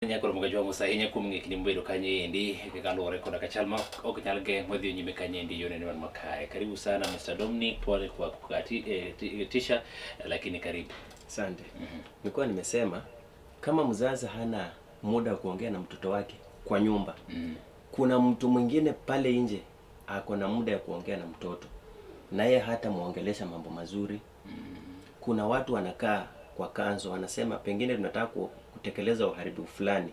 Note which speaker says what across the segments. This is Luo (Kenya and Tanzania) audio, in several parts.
Speaker 1: Nyakoro Mugajwango ahinya kuom ng'ikni mobedo kanyo endi kaluwore koda ka chal ma ok nyal geng' wadhi nyime kanyo endi yore man makare. Karibu sana Mr. Dominic, pole kwa kukatisha, lakini karibu.
Speaker 2: Asante. Nilikuwa nimesema kama mzazi hana muda wa kuongea na mtoto wake kwa nyumba, kuna mtu mwingine pale nje ako na muda ya kuongea na mtoto, naye hata muongelesha mambo mazuri. Kuna watu wanakaa kwa kanzo wanasema pengine tunataka kutekeleza uharibifu fulani.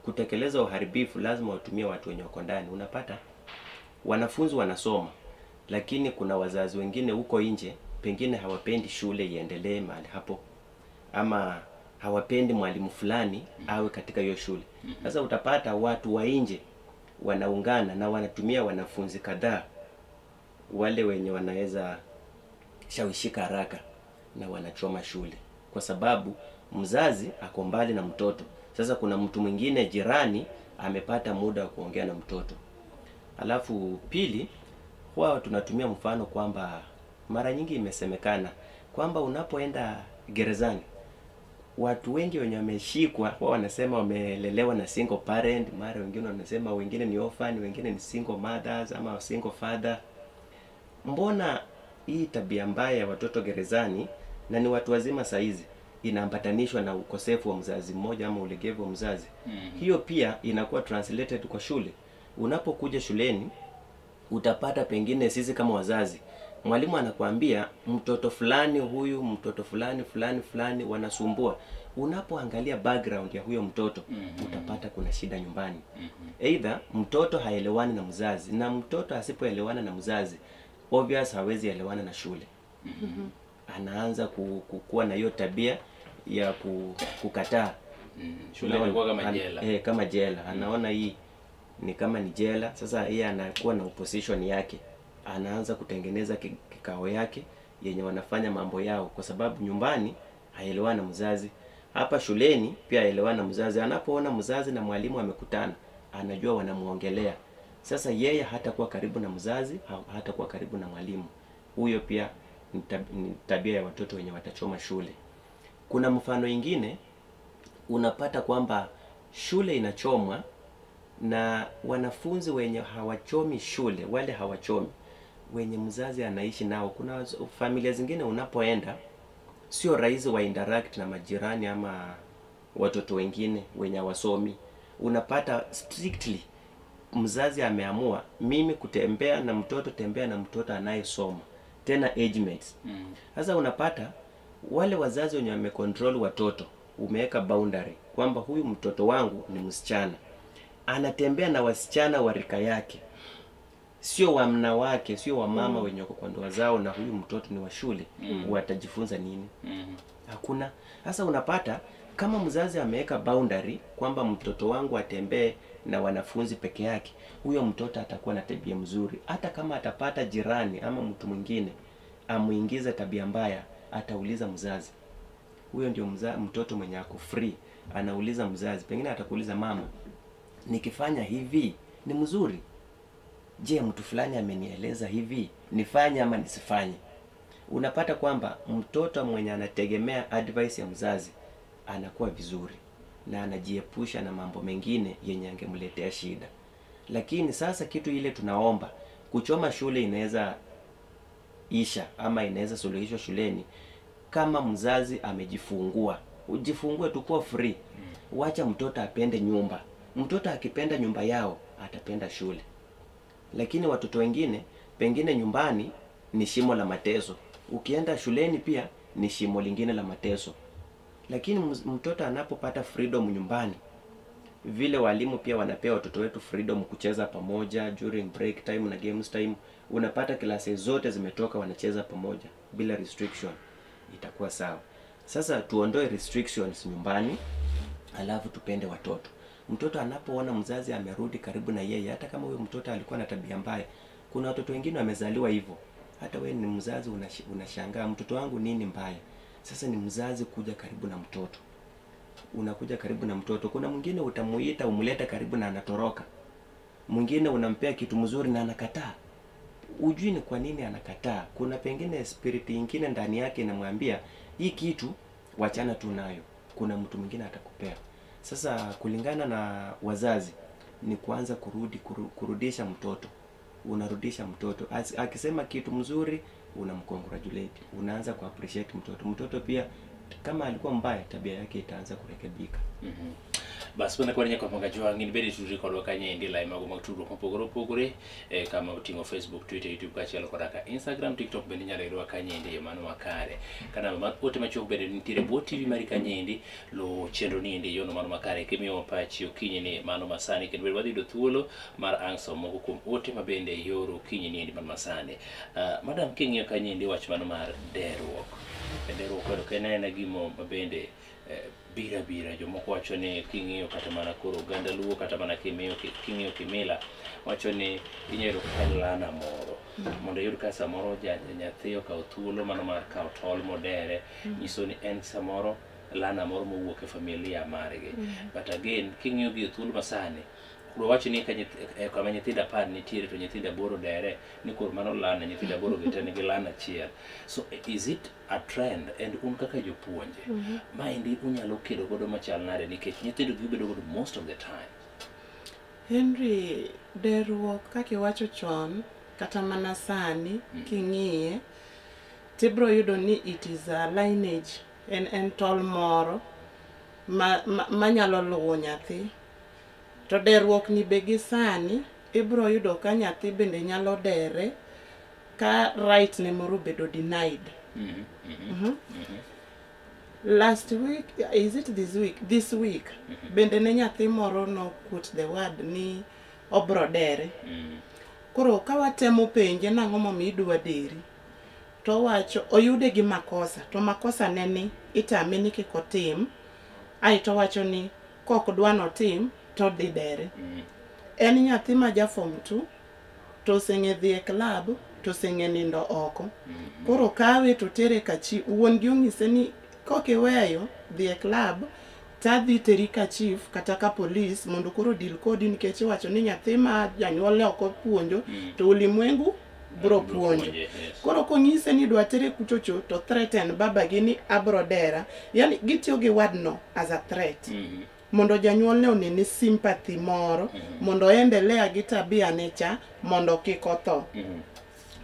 Speaker 2: Kutekeleza uharibifu lazima watumie watu wenye wako ndani. Unapata wanafunzi wanasoma, lakini kuna wazazi wengine huko nje pengine hawapendi shule iendelee mahali hapo, ama hawapendi mwalimu fulani awe katika hiyo shule. Sasa utapata watu wa nje wanaungana na wanatumia wanafunzi kadhaa wale wenye wanaweza shawishika haraka na wanachoma shule, kwa sababu mzazi ako mbali na mtoto. Sasa kuna mtu mwingine jirani amepata muda wa kuongea na mtoto. Alafu pili, huwa tunatumia mfano kwamba mara nyingi imesemekana kwamba unapoenda gerezani, watu wengi wenye wameshikwa huwa wanasema wamelelewa na single parent, mara wengine wanasema wengine ni orphan, wengine ni single mothers ama single father. Mbona hii tabia mbaya ya watoto gerezani, na ni watu wazima saizi, inaambatanishwa na ukosefu wa mzazi mmoja ama ulegevu wa mzazi? Hiyo pia inakuwa translated kwa shule. Unapokuja shuleni utapata pengine sisi kama wazazi, mwalimu anakuambia mtoto fulani huyu, mtoto fulani fulani fulani wanasumbua. Unapoangalia background ya huyo mtoto, utapata kuna shida nyumbani. Either mtoto haelewani na mzazi, na mtoto asipoelewana na mzazi, obvious hawezi elewana na shule. Anaanza kuwa na hiyo tabia ya kukataa.
Speaker 1: Shule ilikuwa kama jela.
Speaker 2: Kama jela. Anaona hii ni kama ni jela. Sasa yeye anakuwa na opposition yake. Anaanza kutengeneza kikao yake yenye wanafanya mambo yao, kwa sababu nyumbani haelewani na mzazi. Hapa shuleni pia haelewani na mzazi. Anapoona mzazi na mwalimu amekutana, anajua wanamuongelea. Sasa yeye hatakuwa karibu na mzazi, hatakuwa karibu na mwalimu. Huyo pia ni tabia ya watoto wenye watachoma shule. Kuna mfano ingine unapata kwamba shule inachomwa na wanafunzi wenye hawachomi shule, wale hawachomi, wenye mzazi anaishi nao. Kuna familia zingine unapoenda sio rahisi wa interact na majirani ama watoto wengine wenye hawasomi. Unapata strictly mzazi ameamua mimi kutembea na mtoto, tembea na mtoto anayesoma, tena age mates. Sasa unapata wale wazazi wenye wamecontrol watoto, umeweka boundary kwamba huyu mtoto wangu ni msichana, anatembea na wasichana wa rika yake, sio wa mnawake, sio wa mama wenye wako kwa ndoa zao, na huyu mtoto ni wa shule. Watajifunza nini? Hakuna. Sasa unapata kama mzazi ameweka boundary kwamba mtoto wangu atembee na wanafunzi peke yake, huyo mtoto atakuwa na tabia mzuri. Hata kama atapata jirani ama mtu mwingine amuingize tabia mbaya, atauliza mzazi. Huyo ndio mtoto mwenye ako free, anauliza mzazi. Pengine atakuuliza mama, nikifanya hivi ni mzuri? Je, mtu fulani amenieleza hivi, nifanye ama nisifanye? Unapata kwamba mtoto mwenye anategemea advice ya mzazi anakuwa vizuri na anajiepusha na mambo mengine yenye angemletea shida. Lakini sasa kitu ile tunaomba, kuchoma shule inaweza isha ama inaweza suluhishwa shuleni kama mzazi amejifungua. Ujifungue tu, kuwa free. Wacha mtoto apende nyumba. Mtoto akipenda nyumba yao atapenda shule. Lakini watoto wengine pengine nyumbani ni shimo la mateso, ukienda shuleni pia ni shimo lingine la mateso. Lakini mtoto anapopata freedom nyumbani, vile walimu pia wanapea watoto wetu freedom kucheza pamoja during break time na games time, unapata klasi zote zimetoka wanacheza pamoja bila restriction, itakuwa sawa. Sasa tuondoe restrictions nyumbani, alafu tupende watoto. Mtoto anapoona mzazi amerudi karibu na yeye, hata kama huyo mtoto alikuwa na tabia mbaya. Kuna watoto wengine wamezaliwa hivyo, hata wewe ni mzazi unashangaa mtoto wangu nini mbaya. Sasa ni mzazi kuja karibu na mtoto. Unakuja karibu na mtoto. Kuna mwingine utamuita umlete karibu na anatoroka. Mwingine unampea kitu mzuri na anakataa. Ujui ni kwa nini anakataa. Kuna pengine spirit nyingine ndani yake inamwambia hii kitu wachana tu nayo. Kuna mtu mwingine atakupea. Sasa kulingana na wazazi ni kuanza kurudisha mtoto. Unarudisha mtoto. Akisema kitu mzuri unamcongratulate. Unaanza ku appreciate mtoto. Mtoto pia kama alikuwa mbaya tabia yake itaanza kurekebika.
Speaker 1: Bas mana kwan nyaka panga jwang' in bende tudri kodwa kanyo endi lai mago mag tudruok mopogore opogore kama oting'o Facebook, Twitter, YouTube kaachiel koda ka Instagram, TikTok bende inyalo yudowa kanyo endi e yo mano makare. Ka namba mar ote machuok bende nitiere bwo TV mari kanyo endi, luw chenro ni endi e yono mano makare kimiyowa pachi okinyi ni mano masani kendo bende wadhi yudo thuolo mar ang' somo moko kuom ote ma bende ioro okinyi ni endi mano masani. Madam king'iyo kanyo endi wach mano mar deruok. Deruok ok en aena gimo ma bende bira bira jomoko wacho ni king'iyo kata mana koro oganda luo kata mana king'iyo kimila wacho ni inyalo yudo ka en lana moro mondo iyud ka samoro nyathi okawo thuolo mano mar kawo tol modere nyiso ni en samoro lana moro mowuok e familia margi. But again king'iyo gi e thuolo masani dwa ni ka kama nyithindo 10 nitiere to nyithindo 8 dere ni koro mano lana nyithindo 8 gi te nigi lana achiel. So is it a trend and un kaka jopuonje maendi unyalo kedo godo machal nade nikech nyithindo gi bedo godo most of the time?
Speaker 3: Henry, deruok kaka iwacho chon kata mana sani king'iye tibro yudo ni it is a lineage, en tol moro manyalo luwo nyathi. To deruok ni be gi sani ibro yudo ka nyathi bende nyalo dere ka right ne moro obedo denied. Last week, is it this week? This week, bende ne nyathi moro no quote the word ni obro dere. Koro ka watemo penje nang'o momiyo idwa deri, to owacho oyude gi makosa, to makosa ne ni itame ni kik otim, aeto owacho ni kok dwa notim to odhi dere. En nyathi ma ja form 2 to oseng'e dhi e club to oseng'e nindo oko. Koro kawe to tere ka chief, wuon gi onyise ni kok iweyo dhi e club tadhi teri ka chief kata ka police mondo koro deal kodi nikech iwacho ni nyathi ma janyuolne ok opuonjo to ulimwengu bro puonjo. Koro konyise ni dwa tere kuchocho to threaten babagi ni abro dera, yani gitiyo gi word no as a threat. Mondo janyuolne onene sympathy moro mondo oendelea gi tabia ne cha mondo kik otho.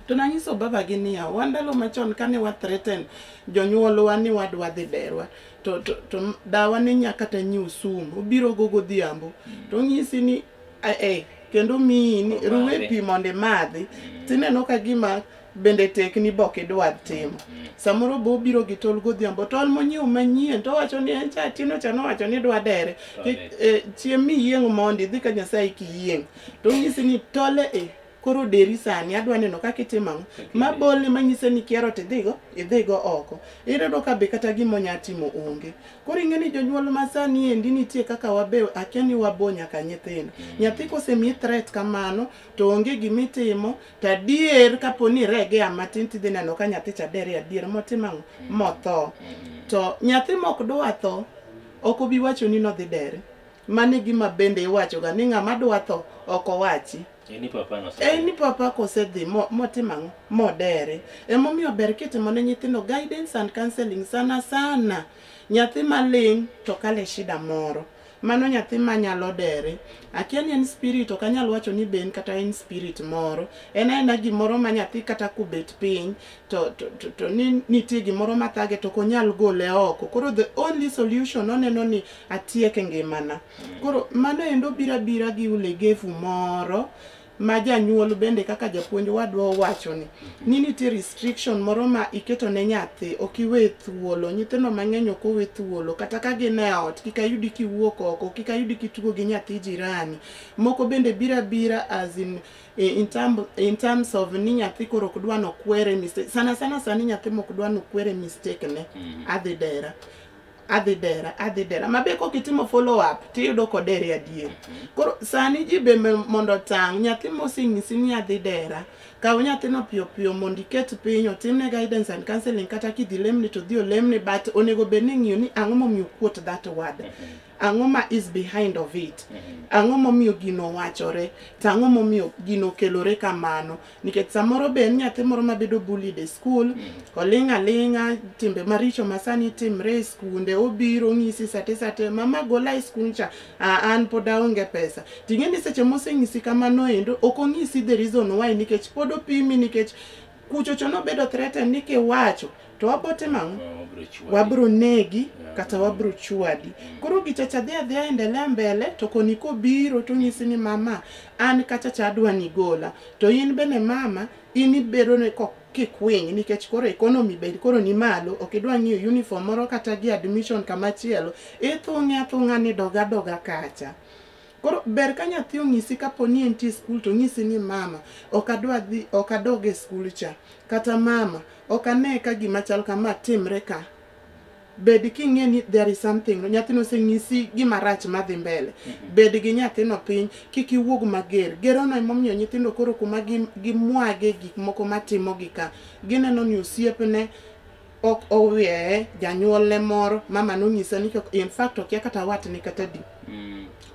Speaker 3: To nanyiso babagi niya, wan ndalo machon kane wa threaten jonyuolwa ni wadwa dhi derwa to dawa ne nya kata nyiewo sum, obiro go godhiambo to onyisi ni kendo miyi ni ruwe pi mondo imadhi. Tineno ka gima bende tekni bok idwa timo. Samoro bo obiro gi tol godhiambo, tol monyiewo manyien to owacho ni en cha tino cha nowacho ni dwa dere. Chiem miyieng' mondi idhi ka Nyasaye kiyieng'. To onyisi ni tole koro deri sani adwa neno kaka itimo ang'o. Mabole manyise ni kiero to idhigo oko. Iyudo ka be kata gima onya timo onge. Koro ing'e ni jonyuol masani endi nitie kaka wabe akia ni wabo nyaka nyithindo. Nyathi kosemiyi threat kamano to onge gimitimo to adier kapo ni iregea matin tidhi neno ka nyathi cha dere adier motimo ang'o motho. To nyathi mok dwa tho ok obi wacho ni nodhi dere. Mano e gima bende iwachoga ni ng'ama dwa tho ok owachi. En ni papa kosedhi motimo ang'o modere. Emomiyo ber kitimo ne nyithindo guidance and counseling sana sana. Nyathi maling' to kale shida moro. Mano nyathi manyalo dere. Akia ni en spirit, ok anyal wacho ni be en kata en spirit moro. En aena gimoro ma nyathi kata kobet piny to ni nitie gimoro mathage to ok onyal gole oko. Koro the only solution oneno ni atiek ngimana. Koro mano endo biro abira gi ulegevu moro ma janyuol bende kaka japuonj wadwa owacho ni nitie restriction moro ma iketo ne nyathi, ok iwe thuolo. Nyithindo mang'eny ok owe thuolo kata ka gin e ot, kik ayudi kiwuok oko, kik ayudi kitugo gi nyathi jirani. Moko bende biro abira as in terms of ni nyathi koro ok dwa nokwere mistake. Sana sana sani nyathi mok dwa nokwere mistake ne, adhi dera. Adhi dera, adhi dera. Mabe kok itimo follow up, tiyudo kodere adier. Koro sani ji be mondo otang', nyathi moseng'isi ni adhi dera, kaw nyathino piyo piyo mondo iket piny, otimne guidance and counseling, kata kidhi lemni to dhi olemni, but onego bed ni ing'iyo ni ang'o momiyo quote that word. Ang'o ma is behind of it. Ang'o momiyo gino wachore, to ang'o momiyo gino kelore kamano. Nikech samoro be en nyathi moro mabedo bullied e school, oling' aling'a, timbe maricho masani timre e skunde, obiro ng'isi sate sate mama gola e skul cha an pod aonge pesa. Ting'e ni seche moseng'isi kamano endo ok ong'isi the reason why nikech pod opimi nikech kuchocho nobedo threatened ni kiwacho to wabotimo ang'o? Wabro negi kata wabro chwadi. Koro gichacha dhi adhiya endelea mbele to koni kobiro to ng'isi ni mama an kachacha adwa ni gola to in bende mama in ibedo ne kikwiny nikech koro economy bed koro ni malo ok idwa ng'iyo uniform moro kata gi admission kamachielo ithung'e athung'a ni doga doga kacha. Koro ber ka nyathi ong'isi kapo ni entie skul to ong'isi ni mama ok adwa dhi ok adog e skul cha kata mama ok ane ka gima chal kama timre ka. Bed king'e ni there is something nyathino oseng'isi gima rach madhi mbele. Bed gi nyathino piny kik iwuog mager. Gerono emomiyo nyithindo koro kuma gimwage gik moko matimogi ka gineno ni osiepne ok oweye janyuolne moro mama nonyise ni in fact okia kata watne kata di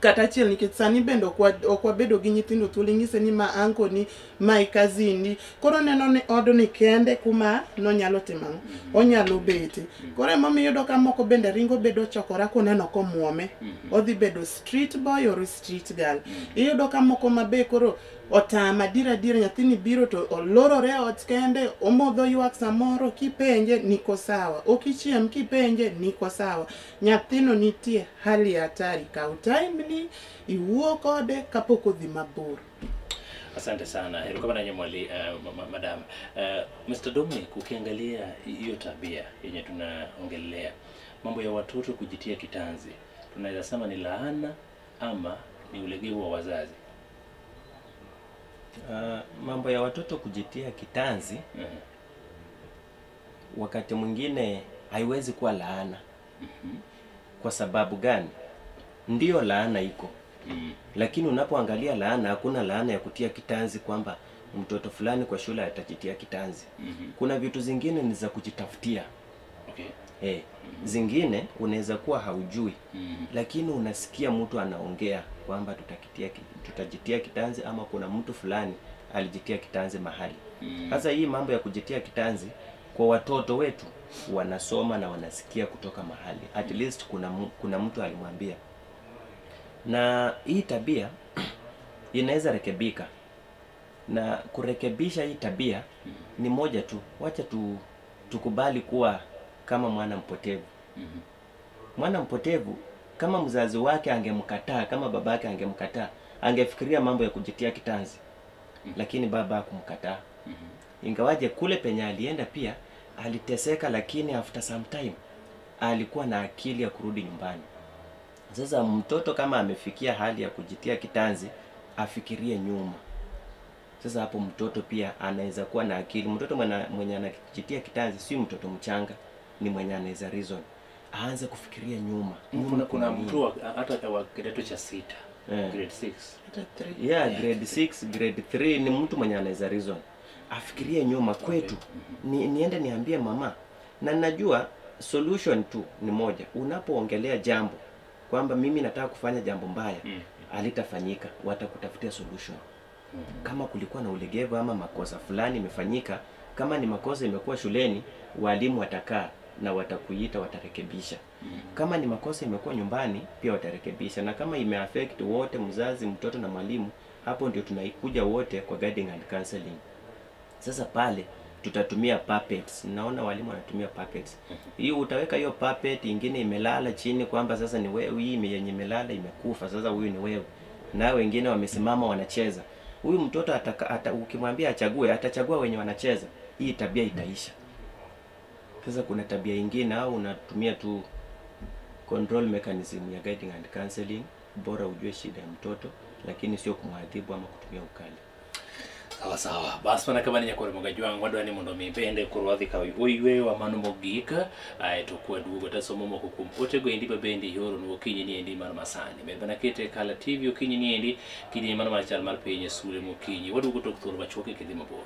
Speaker 3: kata achiel nikech sani bende ok wabedo gi nyithindo thuolo ing'ise ni ma uncle ni my cousin ni koro neno ni odni kende kuma nonyalo timo ang'o onyalo bete. Koro emomiyo iyudo ka moko bende ringo bedo chokora koneno komuome odhi bedo street boy or street girl. Iyudo ka moko mabe koro otama adier adier nyathini biro to olorore ot kende omodho ywak samoro kipenje niko sawa ok ichiem kipenje niko sawa. Nyathino nitie hali hatari kaw time ni iwuo kode kapok odhi mabor.
Speaker 1: Asante sana. Erokamano Nyamwali, madam. Mr. Dominic, ukiangalia hiyo tabia yenye tunaongelea mambo ya watoto kujitia kitanzi, tunaweza sema ni laana ama ni ulegevu wa wazazi?
Speaker 2: Mambo ya watoto kujitia kitanzi wakati mwingine haiwezi kuwa laana. Kwa sababu gani? Ndiyo laana iko. Lakini unapoangalia laana, hakuna laana ya kutia kitanzi kwamba mtoto fulani kwa shule atajitia kitanzi. Kuna vitu zingine ni za kujitafutia. Okay. Zingine unaweza kuwa haujui. Lakini unasikia mtu anaongea kwamba tutajitia kitanzi ama kuna mtu fulani alijitia kitanzi mahali. Sasa hii mambo ya kujitia kitanzi kwa watoto wetu wanasoma na wanasikia kutoka mahali. At least kuna mtu alimwambia. Na hii tabia inaweza rekebika. Na kurekebisha hii tabia ni moja tu. Wacha tukubali kuwa kama mwana mpotevu. Mwana mpotevu kama mzazi wake angemkataa, kama babake angemkataa, angefikiria mambo ya kujitia kitanzi. Lakini baba hakumkataa. Ingawaje kule penye alienda pia aliteseka, lakini after some time alikuwa na akili ya kurudi nyumbani. Sasa mtoto kama amefikia hali ya kujitia kitanzi, afikirie nyuma. Sasa hapo mtoto pia anaweza kuwa na akili. Mtoto mwenye anajitia kitanzi si mtoto mchanga, ni mwenye anaweza reason. Aanze kufikiria nyuma.
Speaker 1: Kuna mtu hata wa kidato cha 6, grade 6.
Speaker 2: Yeah, grade 6, grade 3 ni mtu mwenye anaweza reason. Afikirie nyuma kwetu. Niende niambie mama. Na najua solution tu ni moja. Unapoongelea jambo kwamba mimi nataka kufanya jambo mbaya, alitafanyika, watakutafutia solution. Kama kulikuwa na ulegevu ama makosa fulani imefanyika, kama ni makosa imekuwa shuleni, walimu watakaa na watakuita, watarekebisha. Kama ni makosa imekuwa nyumbani, pia watarekebisha. Na kama imeaffect wote, mzazi, mtoto na mwalimu, hapo ndio tunaikuja wote kwa guiding and counseling. Sasa pale tutatumia puppets. Naona walimu wanatumia puppets. Hiyo utaweka hiyo puppet ingine imelala chini kwamba sasa ni wewe, hii yenye imelala imekufa, sasa huyu ni wewe. Na wengine wamesimama wanacheza. Huyu mtoto ukimwambia achague, atachagua wenye wanacheza. Hii tabia itaisha. Sasa kuna tabia ingine au unatumia tu control mechanism ya guiding and counseling, bora ujue shida ya mtoto, lakini sio kumwadhibu ama kutumia ukali.
Speaker 1: Sawa sawa. Bas mana kama ni nyakore mogajwang wadwa ni mondo mi bende koro wadhi kawo oywewa mano mogik aeto kwaduogo tasomo moko kuom otego endi ma bende ioronu okinyi ni endi mar masani. Med mana kete Kala TV okinyi ni endi kidieny mano mar chal mar piny e sule mokinyi. Waduogo tok thuolo machuok e kidhi mabor.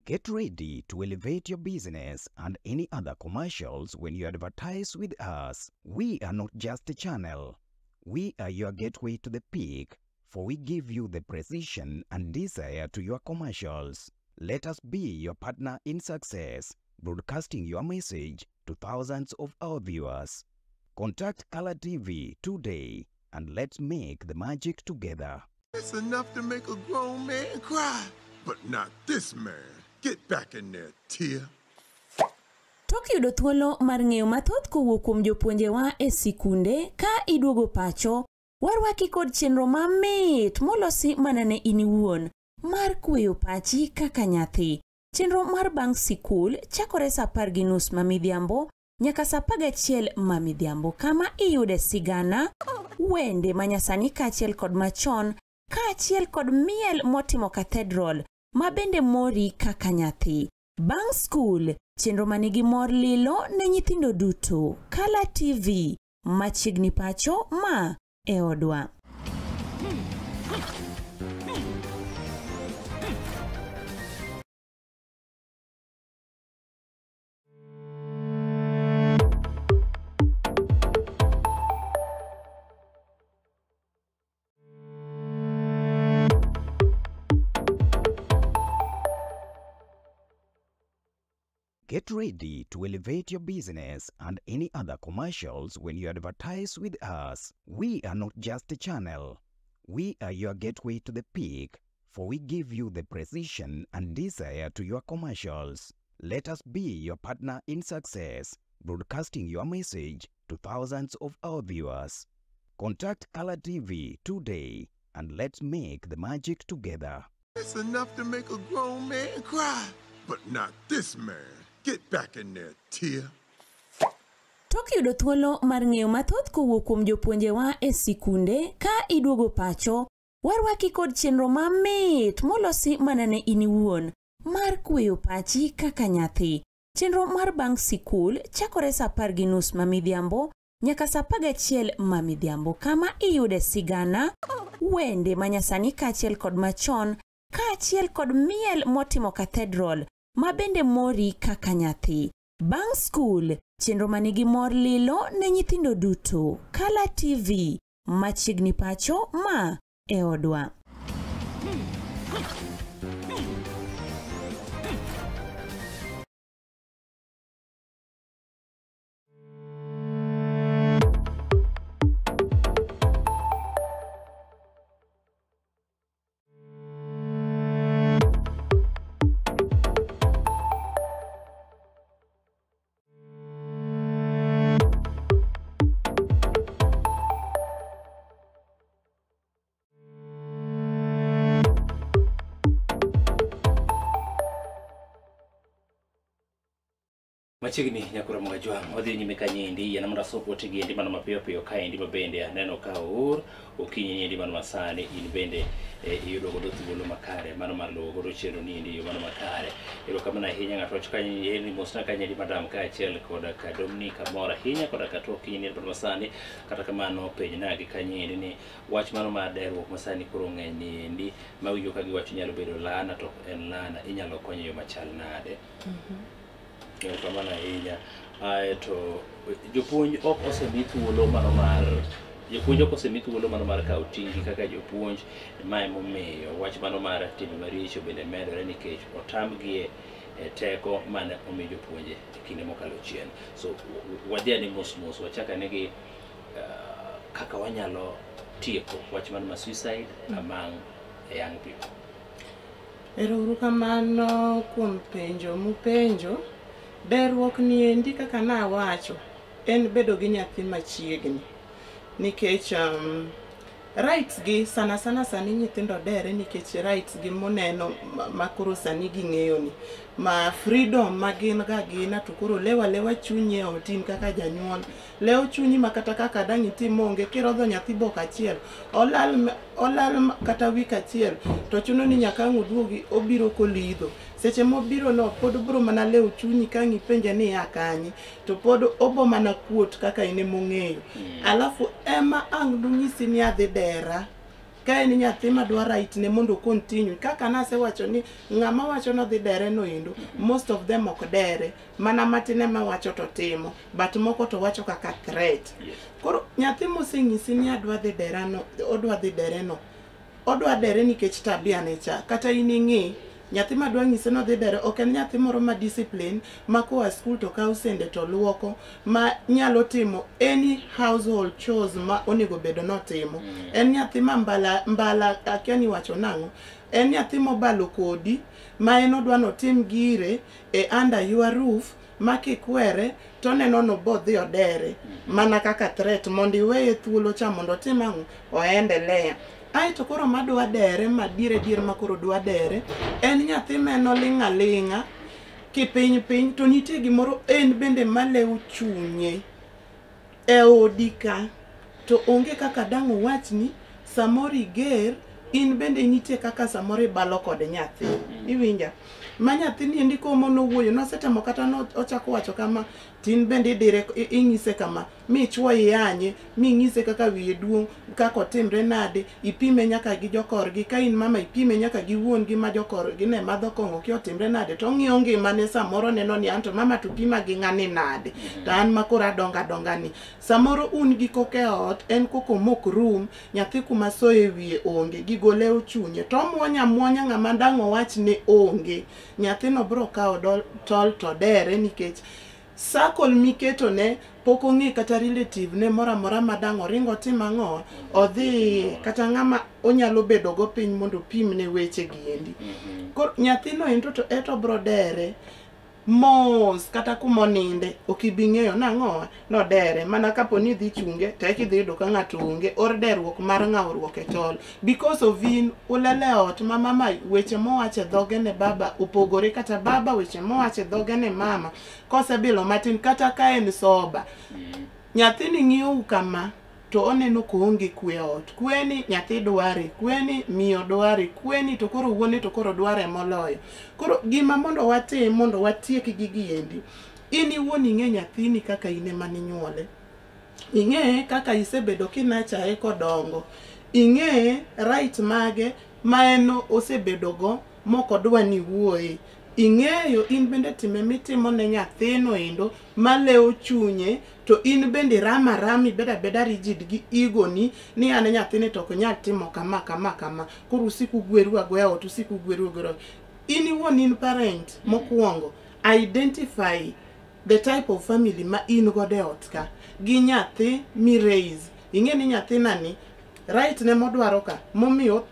Speaker 4: Get ready to elevate your business and any other commercials when you advertise with us. We are not just a channel. We are your gateway to the peak. for we give you the precision and desire to your commercials. Let us be your partner in success, broadcasting your message to thousands of our viewers. Contact Color TV today and let's make the magic together.
Speaker 5: It's enough to make a grown man cry, but not this man. Get back in there, Tia.
Speaker 6: Tok yudo thuolo mar ng'eyo mathoth kowuok kuom jopuonjewa e sikunde ka iduogo pacho, warwaki kod chenro mamit molosi mana ne in iwuon mar kweyo pachi kaka nyathi. Chenro mar bang' sikul chakore sa 10:30 ma midhiambo nyaka sa 11 ma midhiambo, kama iyude sigana, wende manyasani kaachiel kod machon, kaachiel kod miel motimo cathedral ma bende mori kaka nyathi. Bang' skul, chenro manigi mor lilo ne nyithindo duto. Kala TV, machiegni pacho ma e odwa.
Speaker 4: Get ready to elevate your business and any other commercials when you advertise with us. We are not just a channel. We are your gateway to the peak, for we give you the precision and desire to your commercials. Let us be your partner in success, broadcasting your message to thousands of our viewers. Contact Color TV today and let's make the magic together.
Speaker 5: It's enough to make a grown man cry, but not this man. Get back in there, Tia.
Speaker 6: Tok yudo thuolo mar ng'eyo mathoth kowuok kuom jopuonjewa e sikunde ka iduogo pacho, warwaki kod chenro mamit molosi mana ne in iwuon mar kweyo pachi kaka nyathi. Chenro mar bang' sikul chakore sa 10:30 ma midhiambo nyaka sa 11 ma midhiambo, kama iyude sigana, wende manyasani kaachiel kod machon, kaachiel kod miel motimo cathedral ma bende mori kaka nyathi. Bang' skul, chenro manigi mor lilo ne nyithindo duto. Kala TV, machiegni pacho ma e odwa.
Speaker 1: Machiegni nyakura mga wadhi nyime kanyendi yana mondo asop ote gi endi mano mapiyo piyo kaendi ma bende aneno ka oor okinyi ni endi mano masani in bende iyudo godo thuolo makare mano mar luwo godo chenro ni endi mano makare. Erokamano ahinya ng'ato wacho kanyo ni mosna kanyendi madam kaachiel koda ka Dominic amor ahinya koda ka to okinyi ni mano masani. Kata kamano penjna gi kanyendi ni wach mano mar derruok masani koro ng'eny ni endi mawinjo ka giwacho nyalo bedo lana to en lana inyalo konyo e yo machal nade. Erokamano ahinya. Aeto jopuonj ok osemi thuolo mano mar jopuonj ok osemi thuolo mano mar kawo ting'gi kaka jopuonj. Mae momiyo wach mano mar timbe maricho bende medore nikech otamgi e teko mane omi jopuonje e kinde mokalo chien. So wadhi ane mos mos wachak ane gi kaka wanyalo tieko wach mano mar suicide among young people.
Speaker 3: Ero uru kamano kuom penjo mupenjo. Derruok ni endi kaka nawacho en bedo gi nyathi machiegni nikech rights gi sana sana sani nyithindo dere nikech rights gi moneno ma koro sani ging'eyo ni ma freedom ma gin ga gina to koro lewa lewa chunyi e ot in kaka janyuol lewo chunyi ma kata kaka dang' itim onge kirodho nyathi bok achiel olal kata wik achiel to chuno ni nyaka ang' oduogi obiro kolidho. Seche mobiro no pod obiro mana lewo chunyi ka ang' ipenje ni ia kanye to pod obo mana kuot kaka in emong'eyo. Alafu ema ang' donyisi ni adhi dera ka en nyathi madwa right ne mondo continue kaka nasewacho ni ng'ama wacho nodhi dere no endo most of them ok dere mana matin ema wacho to timo but moko to wacho kaka threat. Koro nyathi moseng'isi ni adwa dhi dera no odwa dhi dere no Odwa dere nikech tabia ne cha. Kata in ing'i, nyathi madwa nyise nodhi dere ok en nyathi moro ma discipline ma koa skul to kawo sende to luoko ma nyalo timo any household chores ma onego bedo notimo. En nyathi ma mbala mbala akia ni wacho nang'o. En nyathi mobalo kodi ma en odwa notim gire e under your roof ma kikwere to neno nobodhi odere mana kaka threat mondo iweye thuolo cha mondo otim ang'o oendelea. Aeto koro madwa dere madier dier ma koro dwa dere en nyathi ma en oling' aling'a kipiny piny to nitie gimoro en bende malewo chunye e odi ka to onge kaka dang' owachni samoro iger in bende nitie kaka samoro ibalo kod nyathi iwinja ma nyathini endi komono wuoyo nosetemo kata ochako wacho kama tin bende idire ing'ise kama michuo iyanye ming'ise kaka wiye duong' kaka otimre nade ipime nyaka gi jokorgi ka in mama ipime nyaka gi wuon gi ma jokorgi ne madho kong'o ki otimre nade to ong'iyo ngimane samoro neno ni anto mama to pima gi ng'ani nade to an ma koro adonga adonga ni samoro un gi koko e ot en koko mok rum nyathi kuma soye wiye onge gigo lewo chunye to omuonya amuonya ng'ama dang' owach ne onge nyathino bro kawo tol to dere nikech circle miketo ne pok ong'e kata relative ne moro amora ma dang' oring otim ang'o odhi kata ng'ama onyalo bedo go piny mondo opim ne weche gi endi. Koro nyathino endo to eto bro dere mos kata kumoninde ok ibi ng'eyo nang'o nodere mana kapo ni idhi chunge to eka idhi yudo ka ng'ato onge or derruok mar ng'awruok e tol because of in ulele ot ma mama weche mowacho e dhoge ne baba opogore kata baba weche mowacho e dhoge ne mama kosebilo matin kata ka en soba nyathini ng'iyou kama to oneno koonge kwe e ot kweni nyathi dware kweni miyo dware kweni to koro wuone to koro dware moloyo koro gima mondo watim mondo watiek gigi endi in iwuon ing'e nyathini kaka in ema ninyuole ing'e kaka isebedo kinachaye kodongo ing'e right mage ma en osebedo go mokodwa ni wuoye ing'eyo in bende time mitimo ne nyathino endo malewo chunye to in bende irama arama ibedo abeda rigid gi ego ni ni an nyathini to ok nyal timo kama kama kama koro usik ugweru agweya ot usik ugweru agweya in iwuon in parent mokwongo identify the type of family ma in godo e ot ka gi nyathi mi raise ing'e ni nyathina ni right ne modwaro ka momiyo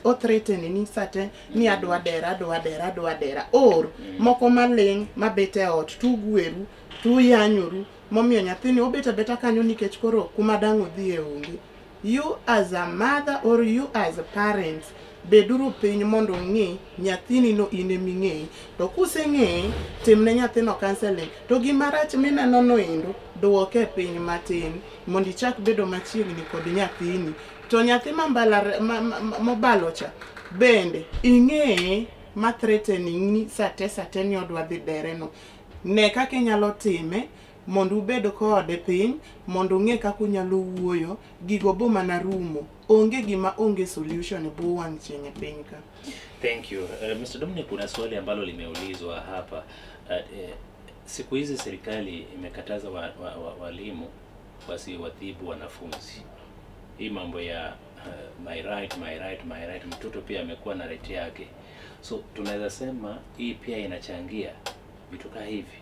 Speaker 3: o threaten ni sate ni adwa dera adwa dera adwa dera or moko maling' mabet e ot tugweru tuyanyoru momiyo nyathini obet abeta kanyo nikech koro kuma dang' odhiye onge you as a mother or you as a parent beduru piny mondo ung'i nyathini no in eming'eyi to kuseng'eye timne nyathino counseling to gima rach mineno no endo duoke piny matin mondo ichak bedo machiegni kod nyathini to nyathi ma mbala mobalo cha bende ing'eye ma threatening ni sate sate ni odwa dhi dere no ne kaka inyalo time mondo ubed kode piny mondo ung'e kaka unyalo wuoyo gigo bo mana rumo onge gima onge solution e bwo wang' chieng' e piny ka.
Speaker 1: Thank you. Mr. Dominic, kuna swali ambalo limeulizwa hapa. Siku hizi serikali imekataza walimu wasiwadhibu wanafunzi. Hii mambo ya my right, my right, my right, mtoto pia amekuwa na right yake. So tunaweza sema hii pia inachangia vitu kaa hivi.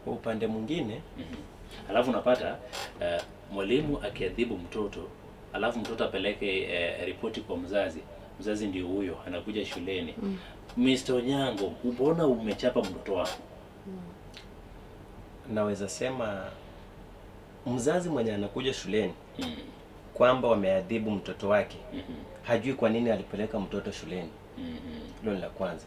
Speaker 2: Kwa upande mwingine
Speaker 1: Alafu unapata mwalimu akiadhibu mtoto, alafu mtoto apeleke ripoti kwa mzazi, mzazi ndio huyo anakuja shuleni. Mr. Onyango, mbona umechapa mtoto wako?
Speaker 2: Naweza sema mzazi mwenye anakuja shuleni kwamba wameadhibu mtoto wake hajui kwa nini alipeleka mtoto shuleni. Hilo ni la kwanza.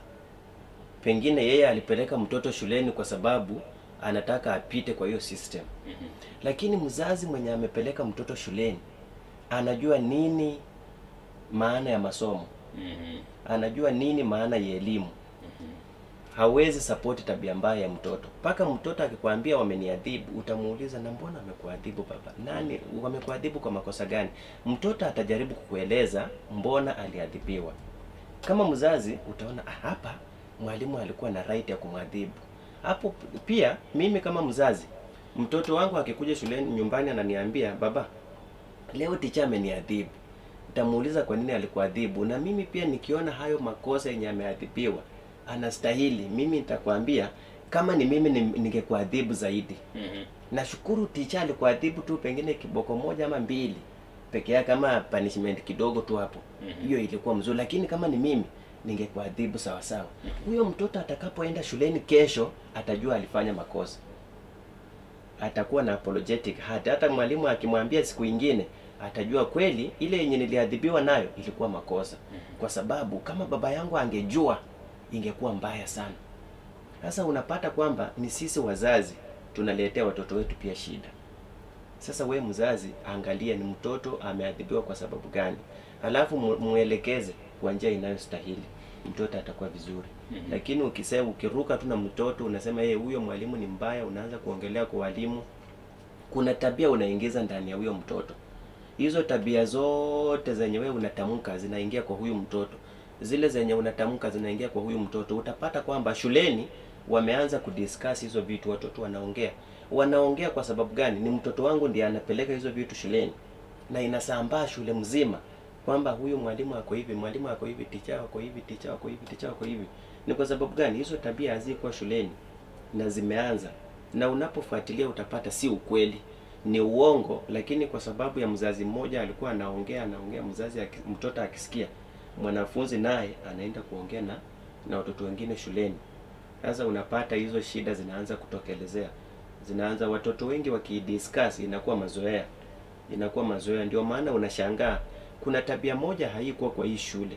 Speaker 2: Pengine yeye alipeleka mtoto shuleni kwa sababu anataka apite kwa hiyo system. Lakini mzazi mwenye amepeleka mtoto shuleni anajua nini maana ya masomo, anajua nini maana ya elimu. Hawezi support tabia mbaya ya mtoto. Mpaka mtoto akikwambia wameniadhibu, utamuuliza na mbona wamekuadhibu baba? Nani wamekuadhibu kwa makosa gani? Mtoto atajaribu kukueleza mbona aliadhibiwa. Kama mzazi utaona ah, hapa mwalimu alikuwa na right ya kumwadhibu. Hapo pia mimi kama mzazi, mtoto wangu akikuja shuleni nyumbani ananiambia baba, leo teacher ameniadhibu. Nitamuuliza kwa nini alikuadhibu, na mimi pia nikiona hayo makosa yenye ameadhibiwa anastahili, mimi nitakwambia kama ni mimi ningekuadhibu zaidi. Nashukuru teacher alikuadhibu tu pengine kiboko moja ama mbili peke yake, kama punishment kidogo tu hapo. Hiyo ilikuwa mzuri, lakini kama ni mimi ningekuadhibu sawa sawa. Huyo mtoto atakapoenda shuleni kesho atajua alifanya makosa, atakuwa na apologetic heart. Hata mwalimu akimwambia siku ingine atajua kweli ile yenye niliadhibiwa nayo ilikuwa makosa, kwa sababu kama baba yangu angejua ingekuwa mbaya sana. Sasa unapata kwamba ni sisi wazazi tunaletea watoto wetu pia shida. Sasa we mzazi, angalia ni mtoto ameadhibiwa kwa sababu gani, alafu muelekeze kwa njia inayostahili, mtoto atakuwa vizuri. Lakini ukisema, ukiruka tu na mtoto unasema yeye huyo mwalimu ni mbaya, unaanza kuongelea kwa walimu, kuna tabia unaingiza ndani ya huyo mtoto. Hizo tabia zote zenye wewe unatamka zinaingia kwa huyu mtoto, zile zenye unatamka zinaingia kwa huyu mtoto. Utapata kwamba shuleni wameanza kudiscuss hizo vitu, watoto wanaongea. Wanaongea kwa sababu gani? Ni mtoto wangu ndiye anapeleka hizo vitu shuleni, na inasambaa shule mzima kwamba huyu mwalimu ako hivi, mwalimu ako hivi, teacher ako hivi, teacher ako hivi, teacher ako hivi. Ni kwa sababu gani? Hizo tabia hazikuwa shuleni na zimeanza, na unapofuatilia utapata si ukweli, ni uongo, lakini kwa sababu ya mzazi mmoja alikuwa anaongea anaongea, mzazi mtoto akisikia, mwanafunzi naye anaenda kuongea na watoto wengine shuleni. Sasa unapata hizo shida zinaanza kutokelezea, zinaanza watoto wengi wakidiscuss, inakuwa mazoea, inakuwa mazoea. Ndio maana unashangaa kuna tabia moja haikuwa kwa hii shule,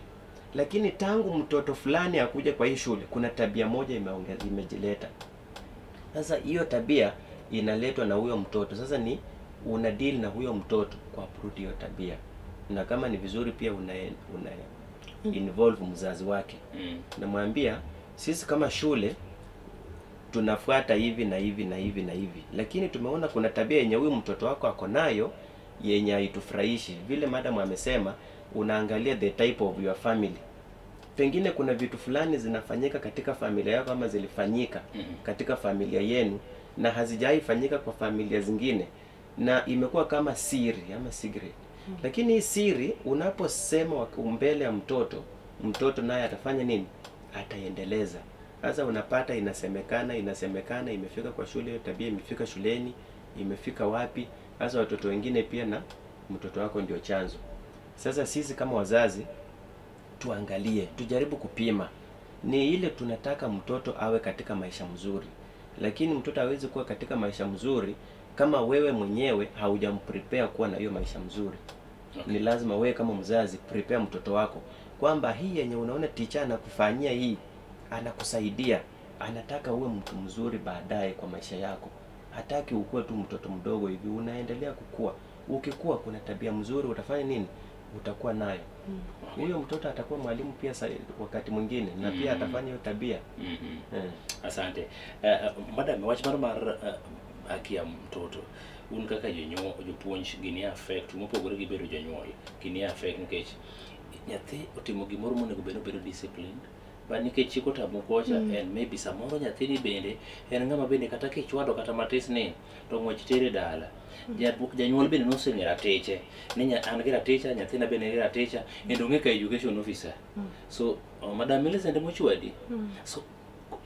Speaker 2: lakini tangu mtoto fulani akuja kwa hii shule kuna tabia moja imejileta. Sasa hiyo tabia inaletwa na huyo mtoto. Sasa ni una deal na huyo mtoto kwa uproot hiyo tabia, na kama ni vizuri pia una involve mzazi wake. Namwambia sisi kama shule tunafuata hivi na hivi na hivi na hivi, lakini tumeona kuna tabia yenye huyu mtoto wako ako nayo yenye haitufurahishi. Vile madam amesema, unaangalia the type of your family. Pengine kuna vitu fulani zinafanyika katika familia yako ama zilifanyika katika familia yenu na hazijawahi fanyika kwa familia zingine, na imekuwa kama siri ama secret. Lakini hii siri unaposema mbele ya mtoto, mtoto naye atafanya nini? Ataendeleza. Sasa unapata inasemekana, inasemekana, imefika kwa shule, tabia imefika shuleni, imefika wapi? Sasa watoto wengine pia na mtoto wako ndio chanzo. Sasa sisi kama wazazi tuangalie, tujaribu kupima. Ni ile tunataka mtoto awe katika maisha mzuri, lakini mtoto hawezi kuwa katika maisha mzuri kama wewe mwenyewe haujamprepare kuwa na hiyo maisha mzuri. Ni lazima wewe kama mzazi prepare mtoto wako kwamba hii yenye unaona teacher anakufanyia hii, anakusaidia, anataka uwe mtu mzuri baadaye kwa maisha yako. Hataki ukuwe tu mtoto mdogo hivi, unaendelea kukua. Ukikua kuna tabia mzuri utafanya nini? Utakuwa nayo. Huyo mtoto atakuwa mwalimu pia wakati mwingine na pia atafanya hiyo tabia.
Speaker 1: Asante. Madam, wach mar haki ya mtoto, un kaka jonyuol, jopuonj, gini affect mopogore gi bedo jonyuol, gini affect nikech nyathi otimo gimoro monego bed nobedo disciplined, but nikech chik otamo kocha en maybe samoro nyathini bende en ng'ama bende kata kichwado kata matis ni to ng'wech tere dala. Janyuol bende noseng'e ratiche ni an gi raticha, nyathina bende nigi raticha, kendo ong'e ka education officer. So Madam Millicent mochwadi. So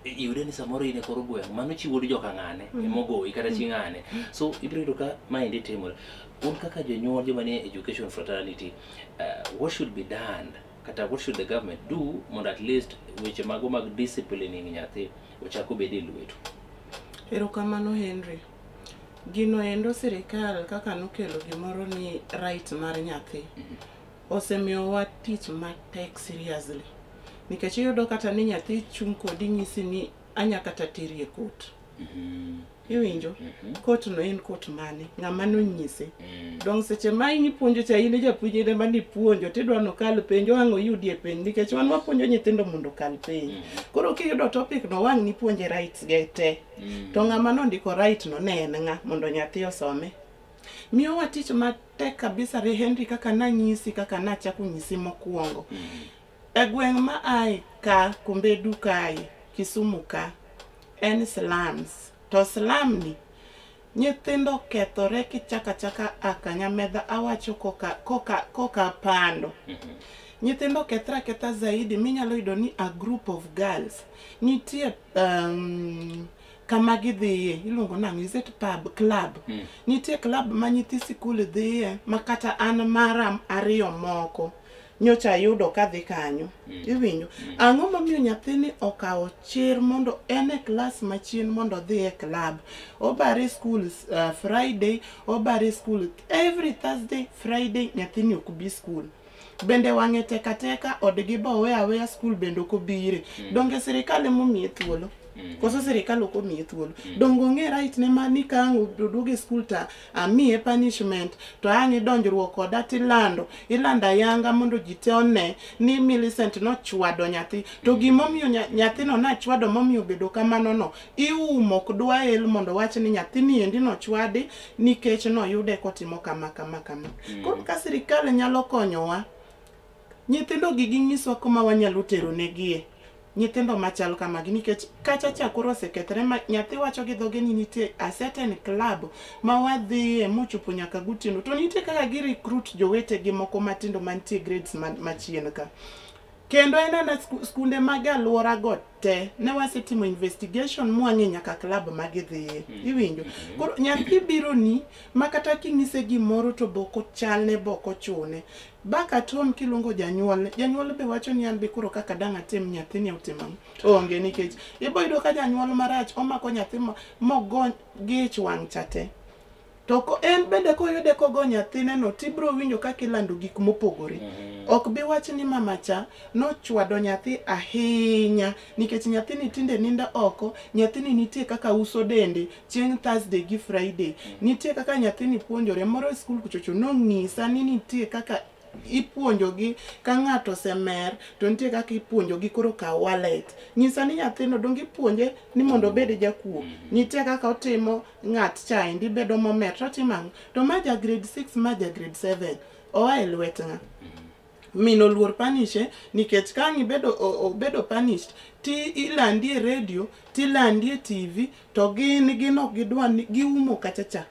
Speaker 1: iyude ni samoro in e kor gweng' mano chi wuod joka ng'ane emogoyi kata chi ng'ane, so ibiro yudo ka maendi timore. Un kaka jonyuol joma nie education fraternity, what should be done kata what should the government do mondo at least weche mago mag disciplining nyathi ochak obed e lwetu?
Speaker 3: Erokamano, Henry. Gino endo sirikal kaka nokelo gimoro ni right mar nyathi osemiyowa tich matek seriously, nikech iyudo kata ni nyathi chung' kodi nyisi ni anya kata teri e court. Iwinjo? Court no en court mane? Ng'ama nonyise? Dong seche ma in ipuonjo cha, in e japuonj, in ema nipuonjo tidwa nokal penj, wang' oyudi e penj, nikech wan wapuonjo nyithindo mondo okal penj. Koro kiyudo topic no wang' nipuonje rights ge te. To ng'ama nondiko right no ne en ng'a mondo nyathi osome? Miyowa tich matek kabisa re Henry, kaka nanyisi, kaka nachako nyisi mokwongo. E gweng' ma ae ka Kombedu kae, Kisumu ka, en slums. To slum ni Nyithindo kethore kichaka chaka akanyamedha awacho koka pando. Nyithindo kethre aketha zaidi minyalo yudo ni a group of girls nitie kama gidhiye iluongo nang'o, is it pub club? Nitie club ma nyithi sikul dhiye ma kata an mara ariyo moko nyocha ayudo kadhi kanyo. Iwinjo? Ang'o momiyo nyathini okawo chir mondo en e klas machien mondo odhi e club? Obare school Friday, obare school every Thursday, Friday nyathini ok bi school. Bende wang'e tek ateka odgi bo owe aweya school bende ok obire. Donge sirikal emomiye thuolo? Koso sirikal ok omiye thuolo? Donge ong'e right ne ma ni ka ang' oduogo e school ta amiye punishment to ang' idonjruok koda tilando ilando ayanga mondo ji te one ni Millicent nochwado nyathi. To gimomiyo nyathino nachwado momiyo obedo kamano no iumo ok dwa el mondo wach ni nyathini endi nochwadi nikech noyude kotimo kama kama kama. Koro ka sirikal nyalo konyowa, nyithindo gi ginyiswa kuma wanyalo tero negie nyithindo machal kamagi, nikech kacha cha koro osekethre ma nyathi wacho gi dhoge ni nitie a certain club ma wadhiye mochopo nyaka gotieno to nitie kaka gi recruit jowetegi moko matindo mantie grades machien ka. Kendo en ana skunde mag alwora go te ne wasetimo investigation mwang'e nyaka club ma gidhiye. Iwinjo? Koro nyathi biro ni ma kata king'ise gimoro to bok ochalne bok ochune. Back at home kiluongo janyuol, janyuol be wacho ni an be koro kaka dang' atim nyathini otimo ang'o? Onge, nikech ibo yudo ka janyuol marach omako nyathi mogo gi ich wang' cha te. To en bende koyude kogo nyathine no tibro winjo kaka ilando gik mopogore. Ok bi wach ni mama cha nochwado nyathi ahinya nikech nyathini tinde nindo oko, nyathini nitie kaka uso dende chieng' Thursday gi Friday. Nitie kaka nyathini puonjore moro e skul kuchocho nong'isa ni nitie kaka ipuonjogi ka ng'ato osemer to nitie kaka ipuonjogi koro kaw wallet. Nyisa ni nyathino donge ipuonje ni mondo obed jakuo. Nitie kaka otimo ng'at cha endi bedo momer to otimo ang'o? To ma ja grade 6 ma ja grade 7 oa e lwet ng'a? Min oluor panishe nikech ka ang' ibedo obedo punished ti ilandi e radio tilandi e TV to gin ok gidwa ni giumo kacha cha.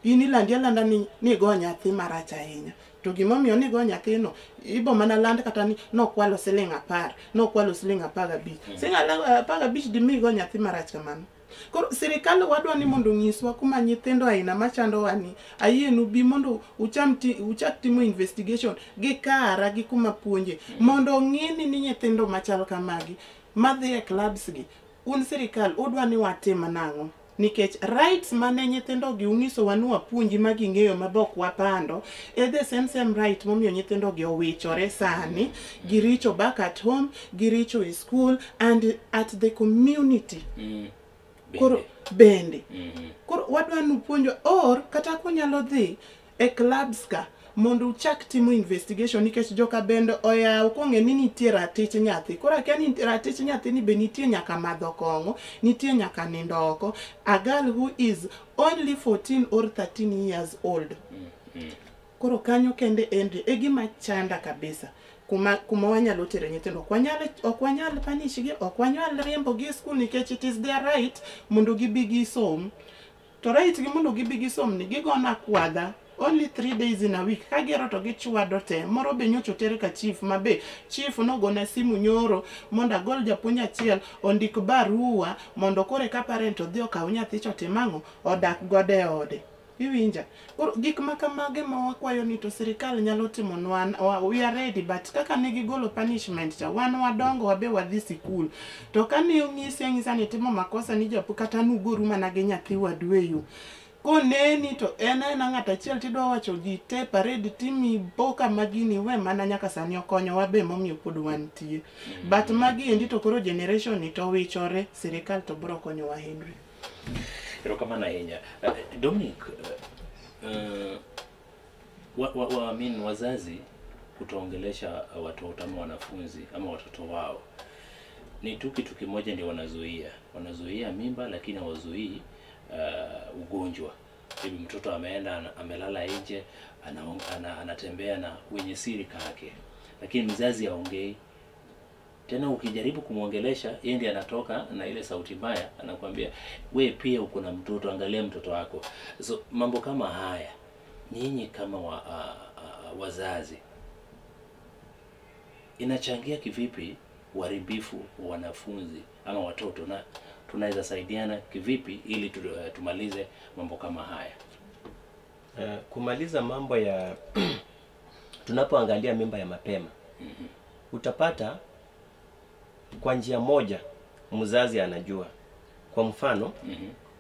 Speaker 3: In ilandi alanda ni nigo nyathi marach ahinya. To gimomiyo nigo nyathino ibo mana land kata ni nokwalo siling 10, nokwalo siling 15. Siling 15 dimi igo nyathi marach kamano. Koro sirikal wadwa ni mondo onyiswa kuma nyithindo aina machandowa ni ayienu bi mondo uchak timo investigation gi kara gi kuma puonje mondo ong'i ni nyithindo machal kamagi madhi e clubs gi un sirikal udwa ni watim nang'o? Nikech rights mane nyithindo gi ung'isowa ni wapuonji ma ging'eyo ma bok wapando e the same right momiyo nyithindo gi owichore sani, giricho back at home, giricho e school and at the community. Koro bende. Koro wadwa ni upuonjwa or kata kunyalo dhi e clubs ka mondo uchak timo investigation nikech joka bende oyaw kong'e ni nitie ratich nyathi. Koro akia ni ratich nyathi ni be nitie nyaka madho kong'o, nitie nyaka nindo oko. A girl who is only 14 or 13 years old. Koro kanyo kende endi e gima chanda kabisa. Kuma wanyalo tere nyithindo. Ok wanyal punish gi, ok wanyal riembo gi e school nikech it is their right mondo gibi gisom. To right gi mondo gibi gisom ni gigona kwadha only 3 days in a week. Kagero to gichwado te. Moro be nyocha oter ka chief ma be chief nogona simu nyoro mondo agol japuonj achiel ondik barua mondo koro eka parent odhi okaw nyathi cha otim ang'o? Odak godo e ode. Iwinja? Koro gik ma kamage ma wakwayo ni to sirikal nyalo timonwa, we are ready, but kaka ne gigolo punishment cha, wan wadongo wabe wadhi sikul. To kane onyisi anyisa ni timo makosa ni japu kata nugoru mana gi nyathi wadu e yo. Koneni to en aena ng'at achiel tidwa wacho ji te parade timi boka magini we mana nyaka sani okonyowa be momiyo pod wantie. But magi endi to koro generation ni to wichore, sirikal to bro konyowa Henry.
Speaker 1: Erokamano ahinya. Dominic, wazazi kutoongelesha watoto ama wanafunzi ama watoto wao ni tu kitu kimoja ndio wanazuia. Wanazuia mimba lakini hawazuii ugonjwa. Hivi mtoto ameenda amelala nje, anatembea na wenye siri kake, lakini mzazi haongei. Tena ukijaribu kumwongelesha, yeye ndiye anatoka na ile sauti mbaya, anakuambia we pia uko na mtoto, angalia mtoto wako. So mambo kama haya, nyinyi kama wazazi, inachangia kivipi uharibifu wa wanafunzi ama watoto, na tunaweza saidiana kivipi ili tumalize mambo kama haya?
Speaker 2: Kumaliza mambo ya tunapoangalia mimba ya mapema, utapata kwa njia moja mzazi anajua. Kwa mfano,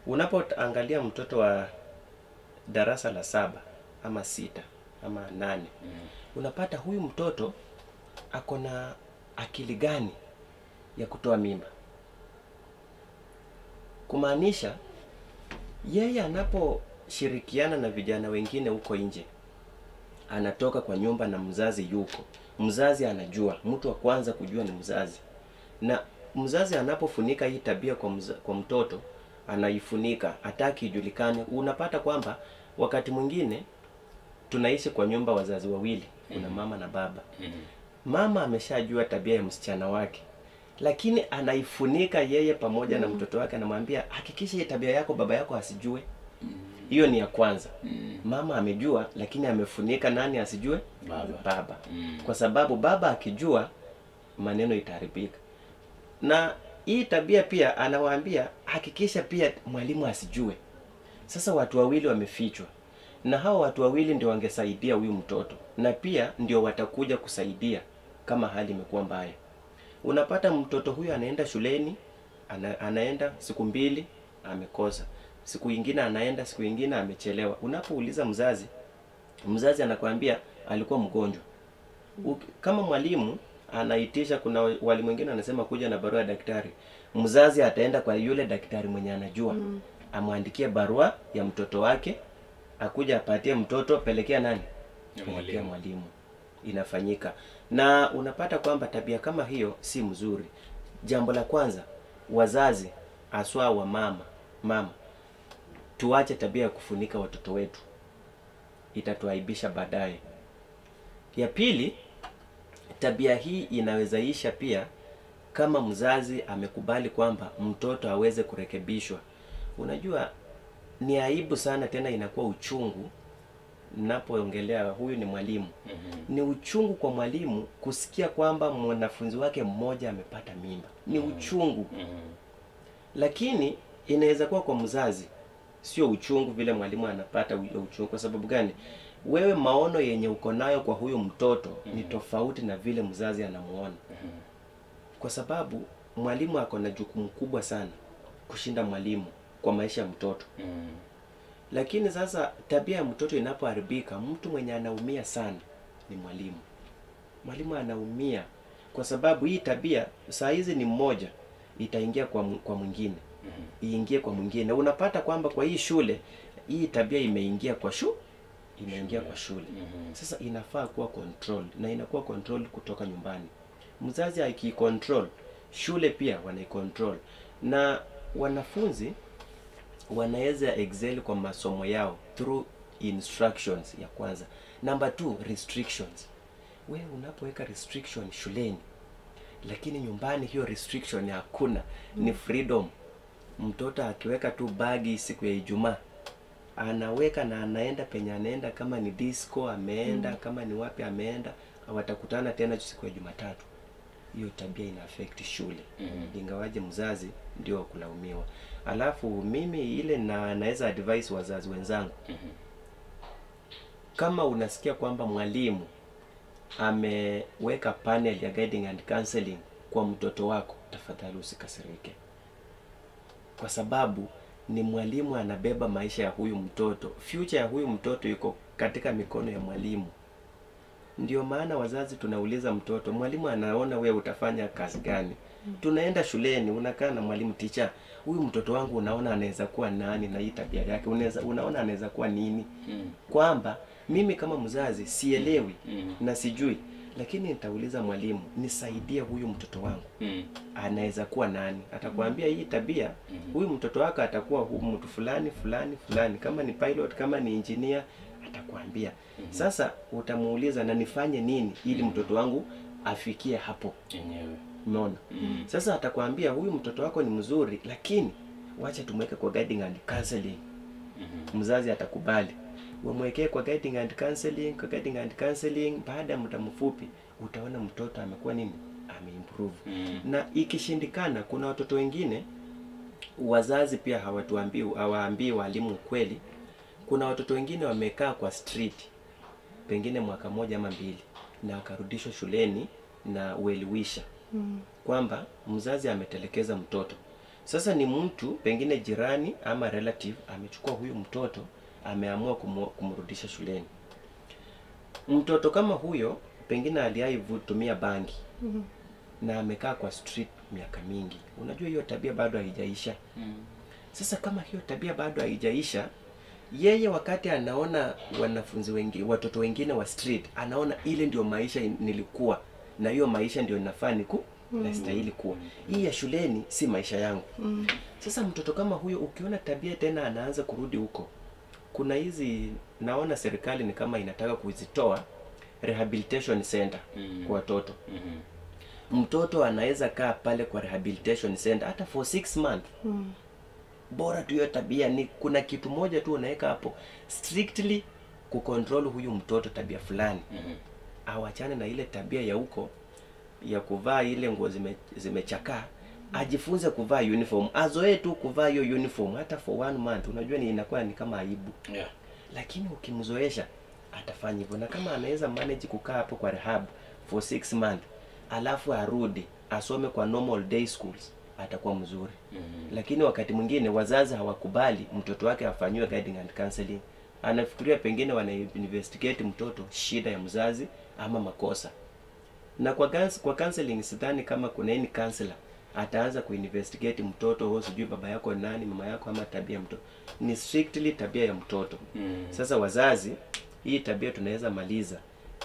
Speaker 2: unapoangalia mtoto wa darasa la 7 ama 6 ama 8, unapata huyu mtoto ako na akili gani ya kutoa mimba? Kumaanisha yeye anaposhirikiana na vijana wengine huko nje, anatoka kwa nyumba na mzazi yuko. Mzazi anajua, mtu wa kwanza kujua ni mzazi. Na mzazi anapofunika hii tabia kwa mtoto, anaifunika, hataki ijulikane. Unapata kwamba wakati mwingine tunaishi kwa nyumba wazazi wawili, kuna mama na baba. Mama ameshajua tabia ya msichana wake, lakini anaifunika yeye pamoja na mtoto wake, anamwambia hakikisha hii tabia yako baba yako asijue. Hiyo ni ya kwanza. Mama amejua lakini amefunika nani asijue? Baba. Kwa sababu baba akijua maneno itaharibika. Na hii tabia pia anawaambia hakikisha pia mwalimu asijue. Sasa watu wawili wamefichwa. Na hao watu wawili ndio wangesaidia huyu mtoto, na pia ndio watakuja kusaidia kama hali imekuwa mbaya. Unapata mtoto huyu anaenda shuleni, anaenda siku 2 amekosa. Siku nyingine anaenda, siku nyingine amechelewa. Unapouliza mzazi, mzazi anakuambia alikuwa mgonjwa. Kama mwalimu anaitisha, kuna walimu wengine anasema kuja na barua ya daktari. Mzazi ataenda kwa yule daktari mwenye anajua, amwandikie barua ya mtoto wake, akuja apatie mtoto, pelekea nani? Pelekea mwalimu. Inafanyika. Na unapata kwamba tabia kama hiyo si mzuri. Jambo la kwanza, wazazi haswa wa mama, tuache tabia ya kufunika watoto wetu. Itatuaibisha baadaye. Ya pili, tabia hii inawezaisha pia kama mzazi amekubali kwamba mtoto aweze kurekebishwa. Unajua ni aibu sana, tena inakuwa uchungu ninapoongelea huyu ni mwalimu. Ni uchungu kwa mwalimu kusikia kwamba mwanafunzi wake mmoja amepata mimba. Ni uchungu. Lakini inaweza kuwa kwa mzazi sio uchungu vile mwalimu anapata uchungu. Kwa sababu gani? Wewe maono yenye uko nayo kwa huyu mtoto ni tofauti na vile mzazi anamuona. Kwa sababu mwalimu ako na jukumu kubwa sana kushinda mwalimu kwa maisha ya mtoto. Lakini sasa tabia ya mtoto inapoharibika, mtu mwenye anaumia sana ni mwalimu. Mwalimu anaumia kwa sababu hii tabia saa hizi ni mmoja, itaingia kwa mwingine. Iingie kwa mwingine. Unapata kwamba kwa hii shule hii tabia imeingia kwa imeingia kwa shule. Sasa inafaa kuwa controlled, na inakuwa controlled kutoka nyumbani. Mzazi akicontrol, shule pia wanaicontrol. Na wanafunzi wanaweza excel kwa masomo yao through instructions ya kwanza. Number 2, restrictions. Wewe unapoweka restriction shuleni, lakini nyumbani hiyo restriction hakuna, ni freedom. Mtoto akiweka tu bagi siku ya Ijumaa, anaweka na anaenda penye anaenda, kama ni disco ameenda, kama ni wapi ameenda, watakutana tena siku ya Jumatatu. Hiyo tabia ina affect shule. Ingawaje mzazi ndio kulaumiwa. Alafu mimi ile na naweza advise wazazi wenzangu. Kama unasikia kwamba mwalimu ameweka panel ya guiding and counseling kwa mtoto wako, tafadhali usikasirike. Kwa sababu ni mwalimu anabeba maisha ya huyu mtoto. Future ya huyu mtoto yuko katika mikono ya mwalimu. Ndio maana wazazi tunauliza mtoto, mwalimu anaona wewe utafanya kazi gani? Tunaenda shuleni, unakaa na mwalimu, teacher, huyu mtoto wangu unaona anaweza kuwa nani na hii tabia yake, unaona anaweza kuwa nini? Kwamba mimi kama mzazi sielewi na sijui, lakini nitauliza mwalimu, nisaidie huyu mtoto wangu. Anaweza kuwa nani? Atakwambia hii tabia, huyu mtoto wako atakuwa huyu mtu fulani fulani fulani, kama ni pilot, kama ni engineer, atakwambia. Sasa utamuuliza na nifanye nini ili mtoto wangu afikie hapo
Speaker 1: yenyewe.
Speaker 2: Umeona? Sasa atakwambia huyu mtoto wako ni mzuri, lakini wacha tumweke kwa guiding and counseling. Mzazi atakubali. Wamwekee kwa guiding and counseling, kwa guiding and counseling, baada ya muda mfupi utaona mtoto amekuwa nini? Ameimprove. Na ikishindikana, kuna watoto wengine wazazi pia hawatuambii, hawaambii walimu ukweli. Kuna watoto wengine wamekaa kwa street pengine mwaka moja ama mbili na akarudishwa shuleni na well-wisher kwamba mzazi ametelekeza mtoto. Sasa ni mtu pengine jirani ama relative amechukua huyu mtoto, ameamua kumrudisha shuleni. Mtoto kama huyo pengine aliwahi tumia bangi na amekaa kwa street miaka mingi. Unajua hiyo tabia bado haijaisha. Sasa kama hiyo tabia bado haijaisha, yeye wakati anaona wanafunzi wengi, watoto wengine wa street, anaona ile ndio maisha nilikuwa na hiyo maisha ndio nafaa niku nastahili kuwa. Hii ya shuleni si maisha yangu. Sasa mtoto kama huyo ukiona tabia tena anaanza kurudi huko. Kuna hizi naona serikali ni kama inataka kuzitoa rehabilitation center kwa watoto. Mtoto anaweza kaa pale kwa rehabilitation center hata for 6 months. Bora tu hiyo tabia ni kuna kitu moja tu unaweka hapo strictly kucontrol huyu mtoto tabia fulani. Awachane na ile tabia ya huko ya kuvaa ile nguo zimechakaa, ajifunze kuvaa uniform, azoee tu kuvaa hiyo uniform hata for 1 month. Unajua ni inakuwa ni kama aibu. Lakini ukimzoesha atafanya hivyo, na kama anaweza manage kukaa hapo kwa rehab for 6 months alafu arudi asome kwa normal day schools, atakuwa mzuri. Lakini wakati mwingine wazazi hawakubali mtoto wake afanyiwe guiding and counseling. Anafikiria pengine wana investigate mtoto shida ya mzazi ama makosa. Na kwa counseling sidhani kama kuna any counselor ataanza kuinvestigate mtoto, ho sijui baba yako nani, mama yako, ama tabia mtoto. Ni strictly tabia ya mtoto. Sasa wazazi, hii tabia tunaweza maliza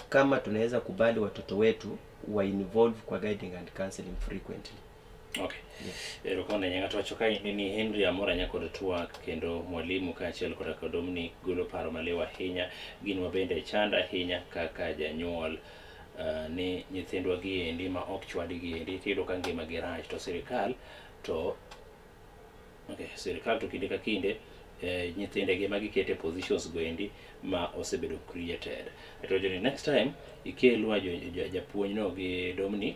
Speaker 2: kama tunaweza kubali watoto wetu wa involve kwa guiding and counseling frequently.
Speaker 1: Okay. Erokamano ng'ato wacho ka ni Henry Amora nyakod twak kendo mwalimu kaachiel koda ka Dominic golo paro maliw ahinya, gin mabende chanda ahinya kaka janyuol ni nyithindwa gi endi ma ok chwadi gi endi tiyudo ka ngima gi rach to sirikal to okay, sirikal to kinde ka kinde nyithinde gi ma gikete positions go endi ma osebedo created. To ni next time ikelwa japuonj no gi Dominic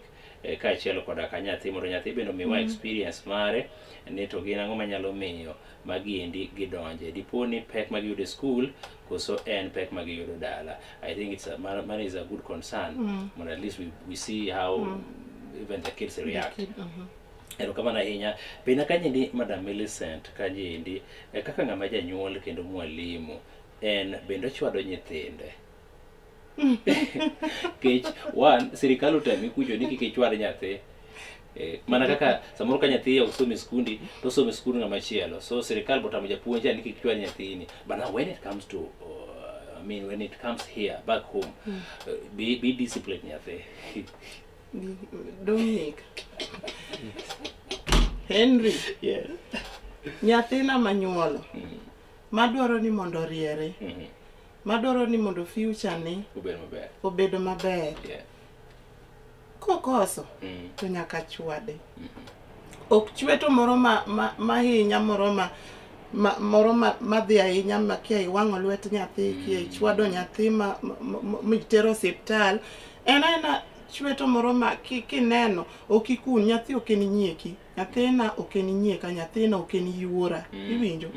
Speaker 1: kaachiel koda ka nyathi mondo nyathi bende omiwa experience mare ni to gin ang'o manyalo miyo magi endi gidonje. Dipo ni pek magiyudo e school koso en pek magiyudo dala. I think it's a, man is a good concern mondo at least we see how even the kids react. Erokamano ahinya. Pina kanyendi Madam Millicent kanyendi kaka ng'ama janyuol kendo mwalimu en bende ochwado nyithinde. Kech one sirikal otami kucho ni kik ichwad nyathi. Mana kaka samoro ka nyathi ok som e skundi to osomo e skund ng'ama chielo. So sirikal botamo japuonj ni kik ichwad nyathini. But now when it comes to I mean when it comes here back home be disciplined nyathi.
Speaker 3: Dominic. Henry. Nyathina manyuolo. Madwaro ni mondo oriere. Madwaro ni mondo future ni
Speaker 1: obed maber.
Speaker 3: Obedo maber. Kokoso to nyaka chwade. Ok chweto moro ma hinya moro ma moro madhi ahinya ma kia iwang'o lwet nyathi, kia ichwado nyathi ma mitero osiptal. En aena chweto moro ma kineno ok ikun nyathi, ok en nyieki. Nyathina ok en nyieka, nyathina ok en yuora. Iwinjo?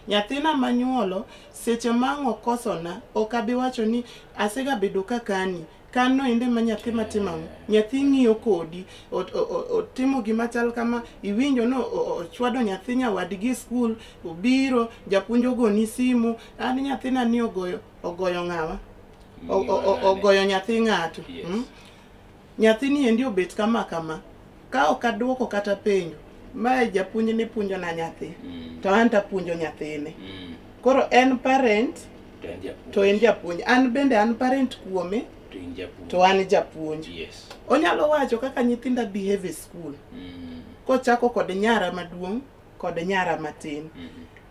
Speaker 3: Nyathina manyuolo seche ma ang' okosona ok abi wacho ni asegabedo kakani. Kano ende ma nyathi matimo ang'o? Nyathi ng'iyo kodi, otimo gima chal kama, iwinjo no ochwado nyathi nyawadgi e skul, obiro, japuonj ogoni simu, an nyathina ni ogoyo ng'awa? Ogoyo nyathi ng'ato. Nyathini endi obet kama kama. Ka ok aduoko kata penjo, mae japuonj ni puonjo na nyathi, to an tapuonjo nyathini. Koro en parent
Speaker 1: To en japuonj.
Speaker 3: To en japuonj. An bende an parent kuome,
Speaker 1: To in japuonj.
Speaker 3: To an japuonj. Onyalo wacho kaka nyithinda behave e school. Kochako kod nyara maduong' kod nyara matin.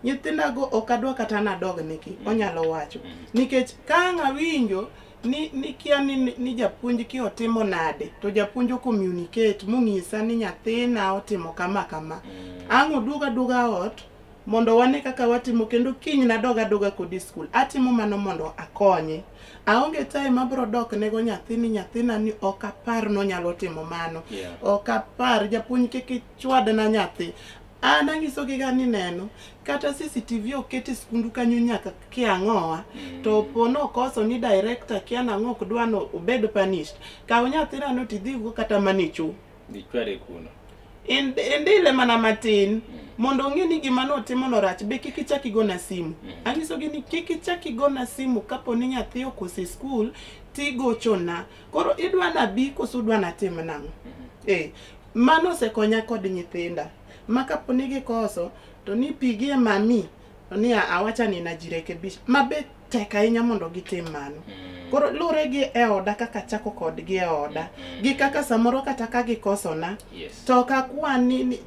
Speaker 3: Nyithindago ok adwa kata nadog negi, onyalo wacho. Nikech ka ang' awinjo Ni kia ni japuonj ki otimo nade to japuonj o communicate mong'isa ni nyathina otimo kama kama. Ang' oduoga duoga ot mondo wane kaka watimo kendo kiny nadog adoga kodi skul. Atimo mano mondo akonye. Aonge time abro dok nego nyathini nyathina ni ok apar nonyalo timo mano. Ok apar japuonj kik ichwadna nyathi. An anyisogi ga ni neno kata CCTV oket e skundu kanyo nyaka kiang'owa to po nokoso ni director kia nang'o ok dwa no obed punished. Kaw nyathina no tidhigo kata mana e cho.
Speaker 1: Dichwade kuno.
Speaker 3: Indile mana matin mondo ong'e ni gima notimo no rach be kik ichak igona simu. Anyisogi ni kik ichak igona simu kapo ni nyathi okoso e skul tigochona. Koro idwa nabi koso udwa natim nang'o? Mano osekonya kod nyithinda. Ma kapo ni gikoso to ni pigie mami to ni awacha ni najirekebisha. Ma be tek ahinya mondo gitim mano. Koro lure gi e oda kaka chako kodgi e oda. Gi kaka samoro kata ka gikosona. To ok akwa ni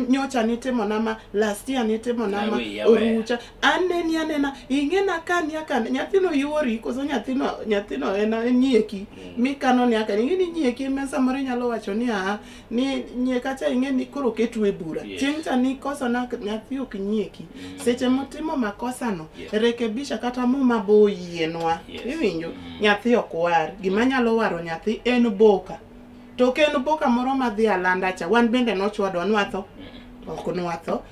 Speaker 3: nyocha nitimo nama last year nitimo nama orucha. Aneni anena ing'ena kani akane nyathino yuori koso nyathino en nyieki mikano ni akane ing'e ni nyieki ema samoro inyalo wacho ni aa ni nyieka cha ing'e ni koro ketu e bura. Chieng' cha nikoso na nyathi ok nyieki. Seche motimo makosa no rekebisha kata muma bo oyienwa. Iwinjo nyathi ok war. Gima nyalo waro nyathi en boka. To ok en boka moro madhi alanda cha wan bende nochwadwa nwatho ok nwatho.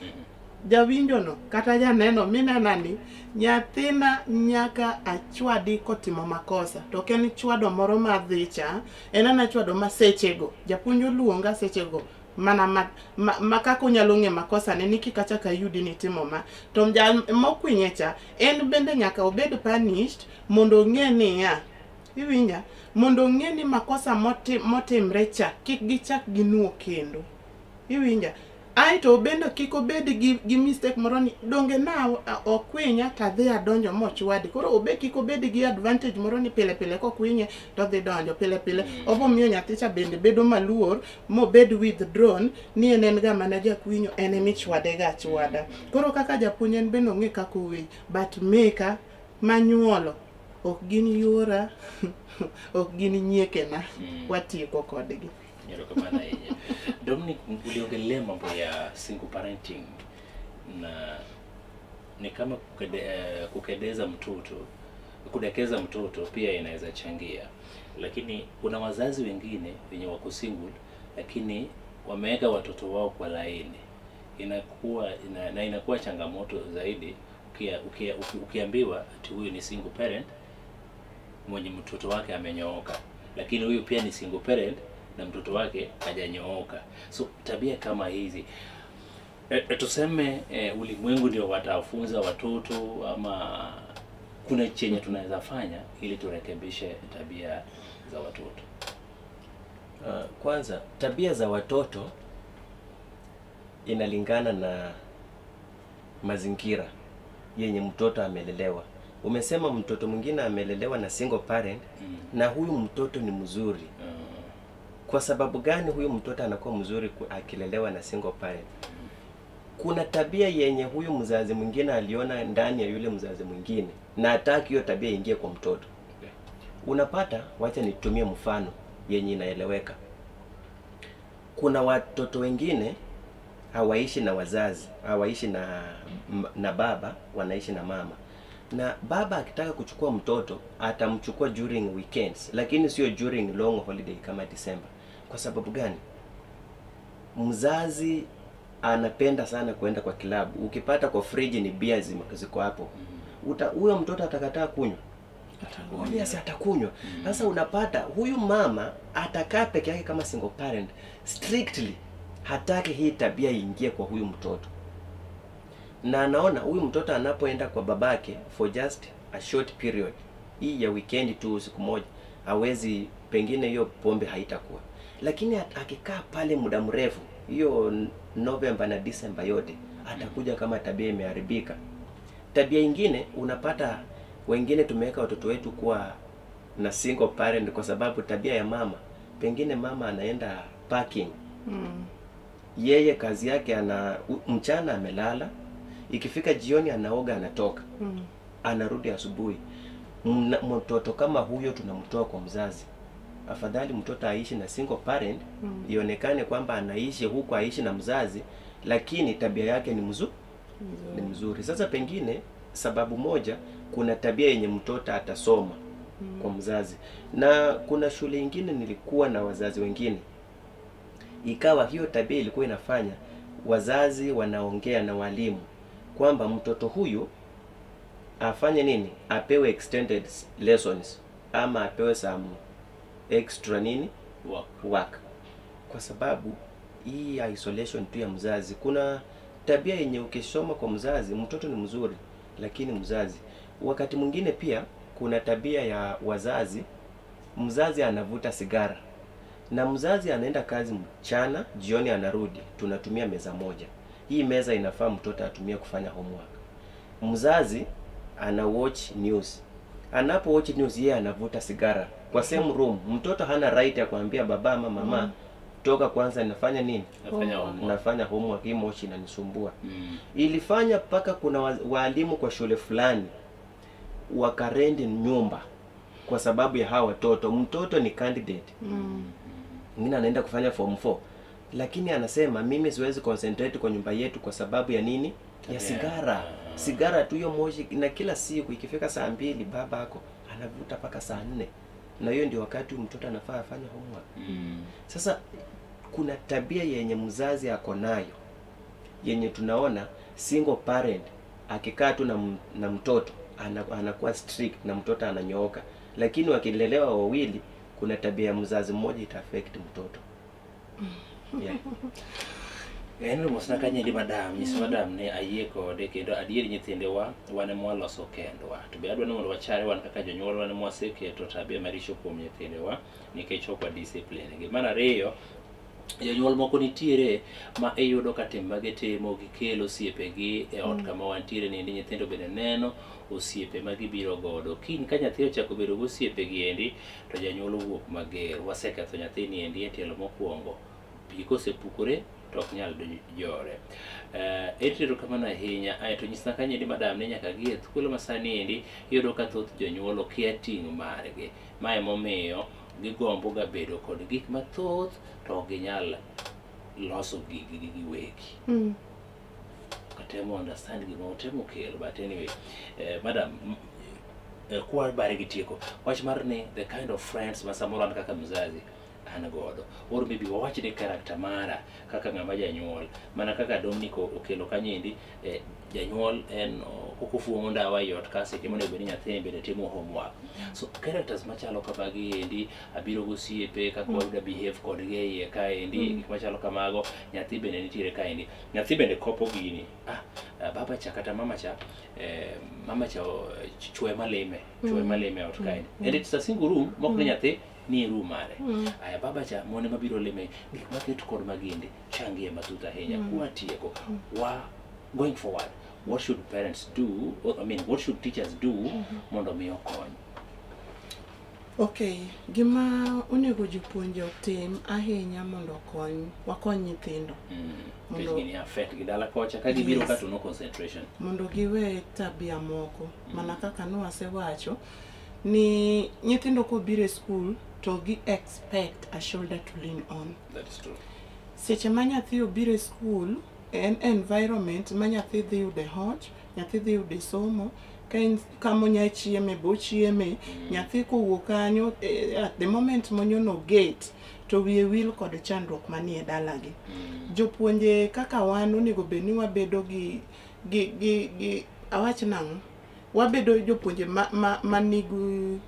Speaker 3: Jawinjo no kata janeno minena ni nyathina nyaka achwadi kotimo makosa to ok en chwado moro madhi cha en ana chwado ma sechego japuonj oluonga sechego mana ma kaka onyalo ng'e makosa ne ni kik achak ayudi ni timo ma to mokwinye cha en bende nyaka obed punished mondo ong'e niya iwinja mondo ong'e ni makosa motimre cha kik gichak ginuo kendo iwinja aeto bende kik obed gi mistake moro ni donge na okwinya tadhi adonjo mochwadi koro obe kik obed gi advantage moro ni pile pile kokwinye to dhi donjo pile pile obo miyo nyathi cha bende bedo maluor mobed withdrawn ni en ga mana jakwinyo en emichwade ga achwada. Koro kaka japuonj en bende ong'e kaka owinj but meka manyuolo ok gin yuora ok gin nyiekena watieko kodgi.
Speaker 1: Erokamano ahinya. Dominic, uliongelea mambo ya single parenting na ni kama kukedeza mtoto, kudekeza mtoto pia inaweza changia. Lakini kuna wazazi wengine wenye wako single lakini wameweka watoto wao kwa laini. Inakuwa changamoto zaidi ukiambiwa ati huyu ni single parent mwenye mtoto wake amenyooka, lakini huyu pia ni single parent na mtoto wake hajanyooka. So tabia kama hizi tuseme ulimwengu ndio watafunza watoto ama kuna chenye tunaweza fanya ili turekebishe tabia za watoto?
Speaker 2: Kwanza tabia za watoto inalingana na mazingira yenye mtoto amelelewa. Umesema mtoto mwingine amelelewa na single parent na huyu mtoto ni mzuri. Kwa sababu gani huyu mtoto anakuwa mzuri akilelewa na single parent? Kuna tabia yenye huyu mzazi mwingine aliona ndani ya yule mzazi mwingine na hataki hiyo tabia ingie kwa mtoto. Unapata, wacha nitumie mfano yenye inaeleweka. Kuna watoto wengine hawaishi na wazazi, hawaishi na baba, wanaishi na mama. Na baba akitaka kuchukua mtoto atamchukua during weekends, lakini sio during long holiday kama December. Kwa sababu gani? Mzazi anapenda sana kuenda kwa klabu. Ukipata kwa fridge ni bia ziko hapo. Huyo mtoto atakataa kunywa. Obviously atakunywa. Sasa unapata huyu mama atakaa peke yake kama single parent, strictly hataki hii tabia iingie kwa huyu mtoto. Na anaona huyu mtoto anapoenda kwa babake for just a short period, hii ya weekend tu siku moja, hawezi, pengine hiyo pombe haitakuwa. Lakini akikaa pale muda mrefu, hiyo November na December yote, atakuja kama tabia imeharibika. Tabia ingine unapata wengine tumeweka watoto wetu kuwa na single parent kwa sababu tabia ya mama, pengine mama anaenda parking. Yeye kazi yake ana mchana amelala, ikifika jioni anaoga anatoka. Anarudi asubuhi. Mtoto kama huyo tunamtoa kwa mzazi. Afadhali mtoto aishi na single parent, ionekane kwamba anaishi huku, aishi na mzazi, lakini tabia yake ni mzuri, ni mzuri. Sasa pengine sababu moja, kuna tabia yenye mtoto atasoma kwa mzazi. Na kuna shule ingine nilikuwa na wazazi wengine, ikawa hiyo tabia ilikuwa inafanya wazazi wanaongea na walimu kwamba mtoto huyu afanye nini, apewe extended lessons ama apewe some extra nini work, kwa sababu hii isolation tu ya mzazi. Kuna tabia yenye ukisoma kwa mzazi, mtoto ni mzuri, lakini mzazi wakati mwingine pia kuna tabia ya wazazi, mzazi anavuta sigara na mzazi anaenda kazi mchana, jioni anarudi, tunatumia meza moja. Hii meza inafaa mtoto atumie kufanya homework. Mzazi ana watch news. Anapo watch news yeye anavuta sigara kwa same room. Mtoto hana right ya kuambia baba ama mama, toka kwanza nafanya nini?
Speaker 1: Nafanya homework.
Speaker 2: Nafanya homework, hii moshi inanisumbua. Ilifanya mpaka kuna walimu kwa shule fulani wakarendi nyumba kwa sababu ya hawa watoto. Mtoto ni candidate. Mwingine anaenda kufanya form 4, lakini anasema mimi siwezi concentrate kwa nyumba yetu kwa sababu ya nini? Ya sigara. Sigara tu hiyo moshi, na kila siku ikifika saa 2 baba yako anavuta mpaka saa 4. Na hiyo ndio wakati mtoto anafaa afanye homework. Sasa kuna tabia yenye mzazi ako nayo yenye tunaona single parent akikaa tu na mtoto anakuwa strict na mtoto ananyooka, lakini wakilelewa wawili kuna tabia ya mzazi mmoja ita affect mtoto. Yeah.
Speaker 1: En mosna kanyendi madam, nyiso madam ne ayie kode kendo adier nyithindewa wan ema waloso kendwa. To be adwa ni mondo wachare wan kaka jonyuol wan ema waseketo tabia maricho kuom nyithindewa nikech ok wa discipline gi. Mar ariyo, jonyuol moko nitiere ma iyudo ka tim ma gitimo gikelo osiepegi e ot kama wantiere ni nyithindo bende neno osiepe ma gibiro godo. Kiny ka nyathi ochako bedo gi osiepegi endi to janyuol owuok mager. Waseketho nyathini endi e tielo mokwongo. Pi kosepukore to ok nyal jore. Erokamano ahinya. Aeto nyisna kanyendi madam ni nyaka gi e thuolo masani endi iyudo ka thoth jonyuol okia ting' margi. Ma emomiyo gigombo ga bedo kod gik mathoth to ok ginyal loso gigi giwegi. Katemo understand gima utemo kelo, but anyway, madam, kwa bare gi tieko wach mar ni the kind of friends ma samoro an kaka mzazi an godo, or maybe wawach ni character mara kaka ng'ama janyuol, mana kaka Dominic okelo kanyendi, janyuol en kokofuong'o ndawa e ot ka seche monego bed ni nyathini bende timo homework. So characters machalo kamagi endi, abiro gosiepe kaka wayudo behave kodgi e iye kaendi, gik machalo kamago, nyathi bende nitiere kaendi, nyathi bende kopo gini, baba cha kata mama cha, mama cha chwe malime, chwe malime e ot kaendi. And it's a single room, mok ni nyathi ni e room mare. Aya baba cha mone mabiro lime, gik maket kod magindi changie mathoth ahinya. Kwatieko, wa going forward, what should parents do, or, I mean, what should teachers do mondo mi okony?
Speaker 3: Okay, gima onego jopuonje otim ahinya mondo okony, wakony nyithindo.
Speaker 1: Nikech gini affect gi dala kocha, ka gibiro ka to no concentration.
Speaker 3: Mondo giwe tabia moko, mana kaka nwasewacho, ni nyithindo kobiro e school to gi expect a shoulder to lean on.
Speaker 1: That is true.
Speaker 3: Seche ma nyathi obiro e school, en environment ma nyathi dhi yude hoch, nyathi dhi yude somo, ka en kama onya chieme bo chieme, nyathi kowuok kanyo, at the moment monyono gate, to wiye wil kod chandruok manie dalagi. Jopuonje kaka wan onego bed ni wabedo gi awach nang'o? Wabedo jopuonje ma nigi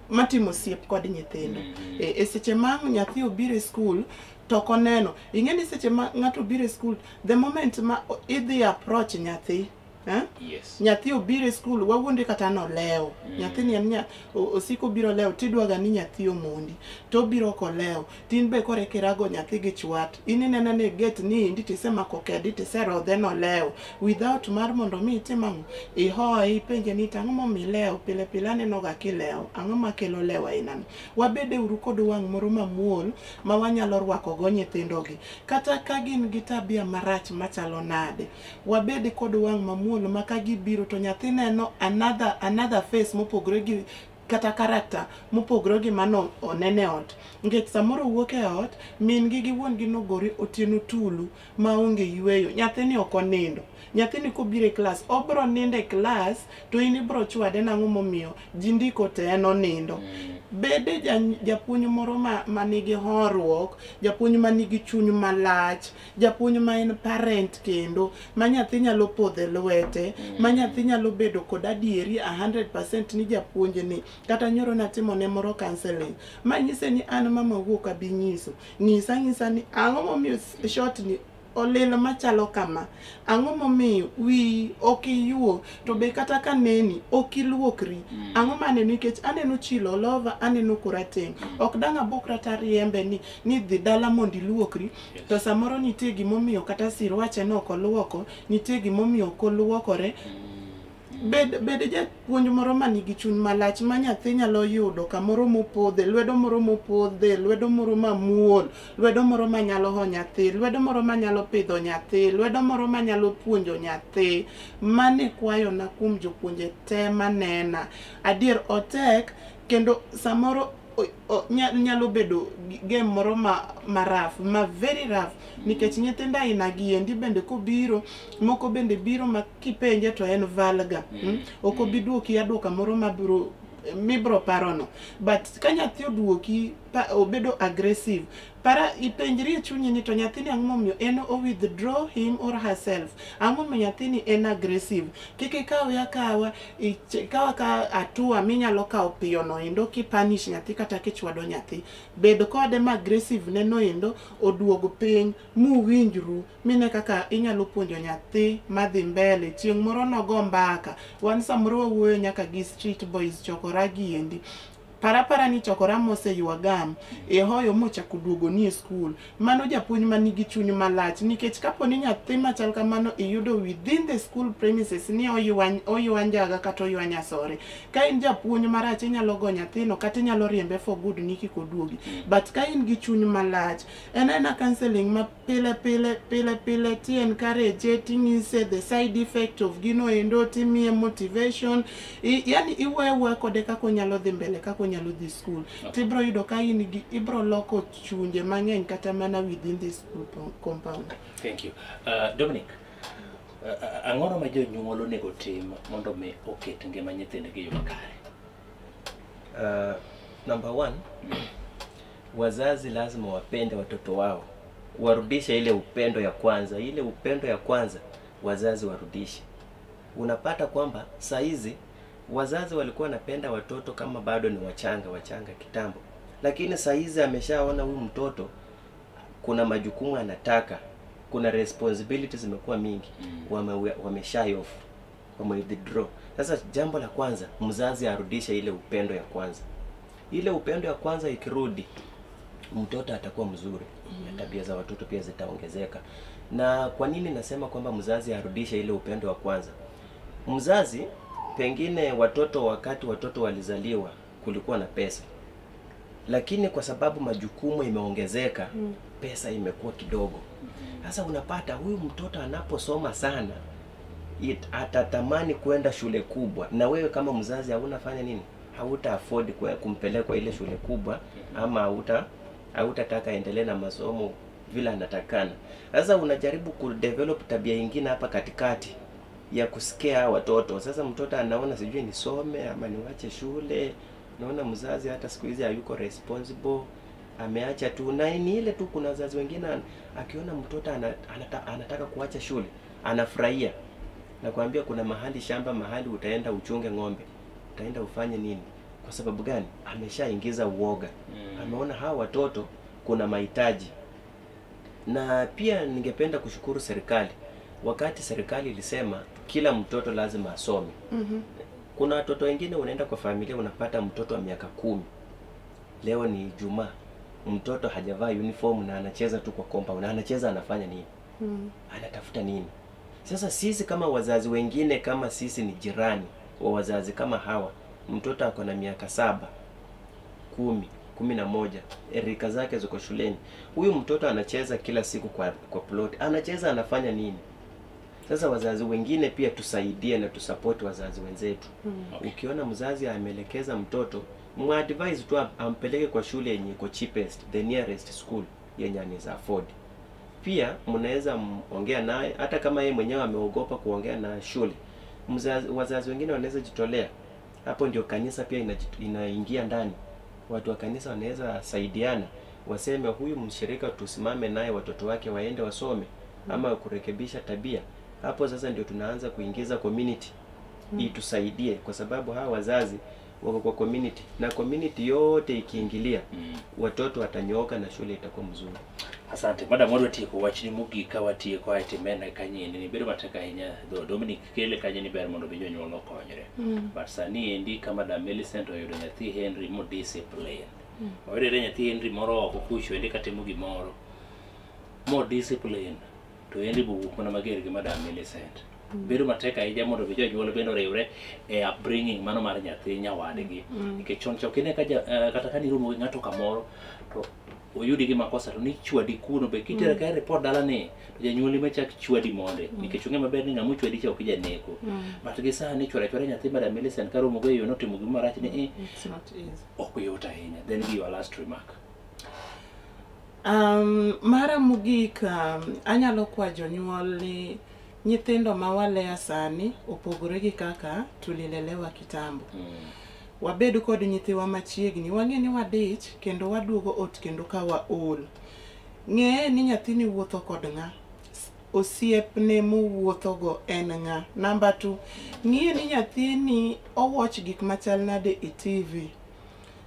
Speaker 3: matimo osiep kod nyithindo. E seche ma nyathi obiro e school to ok oneno, ing'e ni seche ma ng'ato obiro e school, the moment ma idhi approach nyathi,
Speaker 1: Yes.
Speaker 3: Nyathi obiro e school, wawuonde kata nolewo. Nyathi ni en osiko biro lewo, tidwaga ni nyathi omondi. To obiro kolewo, tin be koro eka irago nyathi gi chwat. In ineno ni gate ni endi tisemako kedi, tiserodhe nolewo. Without mar mondo mi itim ang'o? Ihoye, ipenje ni to ang'o momiyo ilewo? Pile pile aneno ga kilewo. Ang'o makelo lewo aina ni? Wabede uru kod wang' moro mamuol ma wanyalo rwako go nyithindo gi. Kata ka gin gi tabia marach machalo nade, wabed kod wang' mamuol mamuol ma ka gibiro to nyathi neno another face mopogore gi kata character mopogore gi mano onene ot. Nikech samoro wuok e ot, min gi gi wuon gi nogore otieno tulu maonge yweyo. Nyathini ok onindo. Nyathini kobiro e klas, obro nindo e klas to in ibro chwade nang'o momiyo ji ndiko te en onindo. Bede japuonj moro ma nigi horuok, japuonj ma nigi chuny malach, japuonj ma en parent kendo, ma nyathi nyalo podho e lwete, ma nyathi nyalo bedo kod adieri 100% ni japuonj ni. Kata nyoro natimo ne moro counseling, manyise ni an mama wuok abi nyiso, nyisa ni ang'o momiyo shot ni olil machalo kama, ang'o momiyo wiyi ok iyuo, to be kata ka neni ok iluokri, ang'o maneno nikech aneno chilo all over, aneno korateng', ok dang' abukra tariembe ni dhi dala mondo iluokri, to samoro nitie gimomiyo kata sirwache no ok oluoko, nitie gimomiyo ok oluokore. Bed japuonj moro manigi chuny malach ma nyathi nyalo yudo kamoro mopodhe, lwedo moro mopodhe, lwedo moro mamuol, lwedo moro manyalo ho nyathi, lwedo moro manyalo pidho nyathi, lwedo moro manyalo puonjo nyathi. Mane kwayona kuom jopuonje te manena. Adier otek kendo samoro nyalo bedo game moro ma rough, ma very rough, nikech nyithindo aina gi endi bende kobiro, moko bende biro ma kipenje to en valga, ok obi duoki aduoka moro mabiro mibro parono. But ka nyathi oduoki obedo aggressive, para ipenjri e chunyi ni to nyathini ang'o momiyo en o withdraw him or herself, ang'o momiyo nyathini en aggressive. Kik ikawe akawa, ikawa ka hatua minyalo kawo piyo no endo kipanish nyathi kata kichwado nyathi. Bed kode ma aggressive neno endo oduog piny muwinjru mine kaka inyalo puonjo nyathi madhi mbele. Chieng' moro nogo mbaka, wan samoro wawuoyo nyaka gi street boys chokora giendi. Parapara ni chokora moseywa gam e hoyo mochako duogo ni e skul. Mano japuonj manigi chuny malach, nikech kapo ni nyathi machal kamano iyudo within the school premises ni oywa njaga kata oywa nyasore. Ka in japuonj marach inyalo go nyathino kata inyalo riembe for good ni kik oduogi. But ka in gi chuny malach, en aena counseling ma pile pile pile pile ti encourage, ting'ise the side effect of gino endo, timiye motivation, yani iwuoyo awuoya kode kaka onyalo dhi mbele, kaka onyalo dhi school. Tibro yudo ka in gi ibro loko chunje mang'eny kata mana within the school compound.
Speaker 1: Thank you. Dominic, ang'o ma jonyuol onego tim mondo mi oket ngima nyithindgi e yo makare?
Speaker 2: Number one, wazazi lazima wapende watoto wao, warudishe ile upendo ya kwanza. Ile upendo ya kwanza wazazi warudishe. Unapata kwamba saa hizi wazazi walikuwa wanapenda watoto kama bado ni wachanga kitambo, lakini saa hizi ameshaona huyu mtoto kuna majukumu anataka, kuna responsibilities zimekuwa mingi, wame shy off, wame withdraw. Sasa jambo la kwanza, mzazi arudishe ile upendo ya kwanza. Ile upendo ya kwanza ikirudi, mtoto atakuwa mzuri na tabia za watoto pia zitaongezeka. Na kwa nini nasema kwamba mzazi arudishe ile upendo wa kwanza? Mzazi pengine watoto, wakati watoto walizaliwa kulikuwa na pesa, lakini kwa sababu majukumu imeongezeka, pesa imekuwa kidogo. Sasa unapata huyu mtoto anaposoma sana atatamani kwenda shule kubwa, na wewe kama mzazi hauna fanya nini? Hauta afford kumpeleka kwa ile shule kubwa, ama hautataka endelee na masomo vile anatakana. Sasa unajaribu kudevelop tabia ingine hapa katikati ya kusikia watoto. Sasa mtoto anaona sijui nisome ama niwache shule. Naona mzazi hata siku hizi hayuko responsible, ameacha tu. Na ni ile tu, kuna wazazi wengine akiona mtoto anataka kuacha shule anafurahia. Nakwambia kuna mahali shamba, mahali utaenda uchunge ng'ombe, utaenda ufanye nini? Kwa sababu gani? Ameshaingiza uoga. Ameona hawa watoto kuna mahitaji. Na pia ningependa kushukuru serikali. Wakati serikali ilisema kila mtoto lazima asome. Kuna watoto wengine unaenda kwa familia unapata mtoto wa miaka 10. Leo ni Ijumaa, mtoto hajavaa uniform na anacheza tu kwa compound. Anacheza anafanya nini? Anatafuta nini? Sasa sisi kama wazazi wengine, kama sisi ni jirani wa wazazi kama hawa, mtoto ako na miaka 7, 10, 11, rika zake ziko shuleni. Huyu mtoto anacheza kila siku kwa plot. Anacheza anafanya nini? Sasa wazazi wengine pia tusaidie na tusupport wazazi wenzetu.
Speaker 1: Okay.
Speaker 2: Ukiona mzazi ameelekeza mtoto, muadvise tu ampeleke kwa shule yenye iko cheapest, the nearest school yenye anaweza afford. Pia mnaweza ongea naye hata kama yeye mwenyewe ameogopa kuongea na shule. Wazazi wengine wanaweza jitolea. Hapo ndio kanisa pia inaingia ndani. Watu wa kanisa wanaweza saidiana, waseme huyu mshirika tusimame naye, watoto wake waende wasome ama kurekebisha tabia. Hapo sasa ndio tunaanza kuingiza community itusaidie, kwa sababu hawa wazazi wako kwa community, na community yote ikiingilia watoto watanyooka na shule itakuwa mzuri.
Speaker 1: Asante. Madam, wadwa tieko wachni mogik ka watieko ae timena kanyendi ni bedo matek ahinya dho Dominic kele kanye ni ber mondo mi jonyuol okonyre. But sani endi ka Madam Millicent oyudo nyathi Henry mo discipline. Oyudore nyathi Henry moro oko kucho endi katimo gimoro mo discipline to Henry bowuok mana mager gi Madam Millicent. Bedo matek ahinya mondo mi jonyuol bende oriwre e upbringing mano mar nyathi nyawadgi. Nikech chon cha ok ine ka kata ka niromo gi ng'ato kamoro to oyudi gi makosa to ni chwadi kuno be kitero ka report dala ni to janyuol ema chak chwadi monde nikech ong'e maber ni ng'ama ochwadi cha ok janeko. But gi sani chwara chwara nyathi Madam Millicent karomo go e yo notimo gima rach ni
Speaker 3: It's not easy.
Speaker 1: Ok yot ahinya. Then give your last remark.
Speaker 3: Mara mogik, anyalo kwa jonyuol ni nyithindo ma walea sani opogore gi kaka tulilelewa kitambo. Wabed kod nyithiwa machiegni, wang'e ni wadich kendo waduogo ot kendo ka waol. Ng'e ni nyathini wuotho kod ng'a, osiepne mowuothogo en ng'a. Namba 2, ng'iye ni nyathini owatch gik machal nade e TV.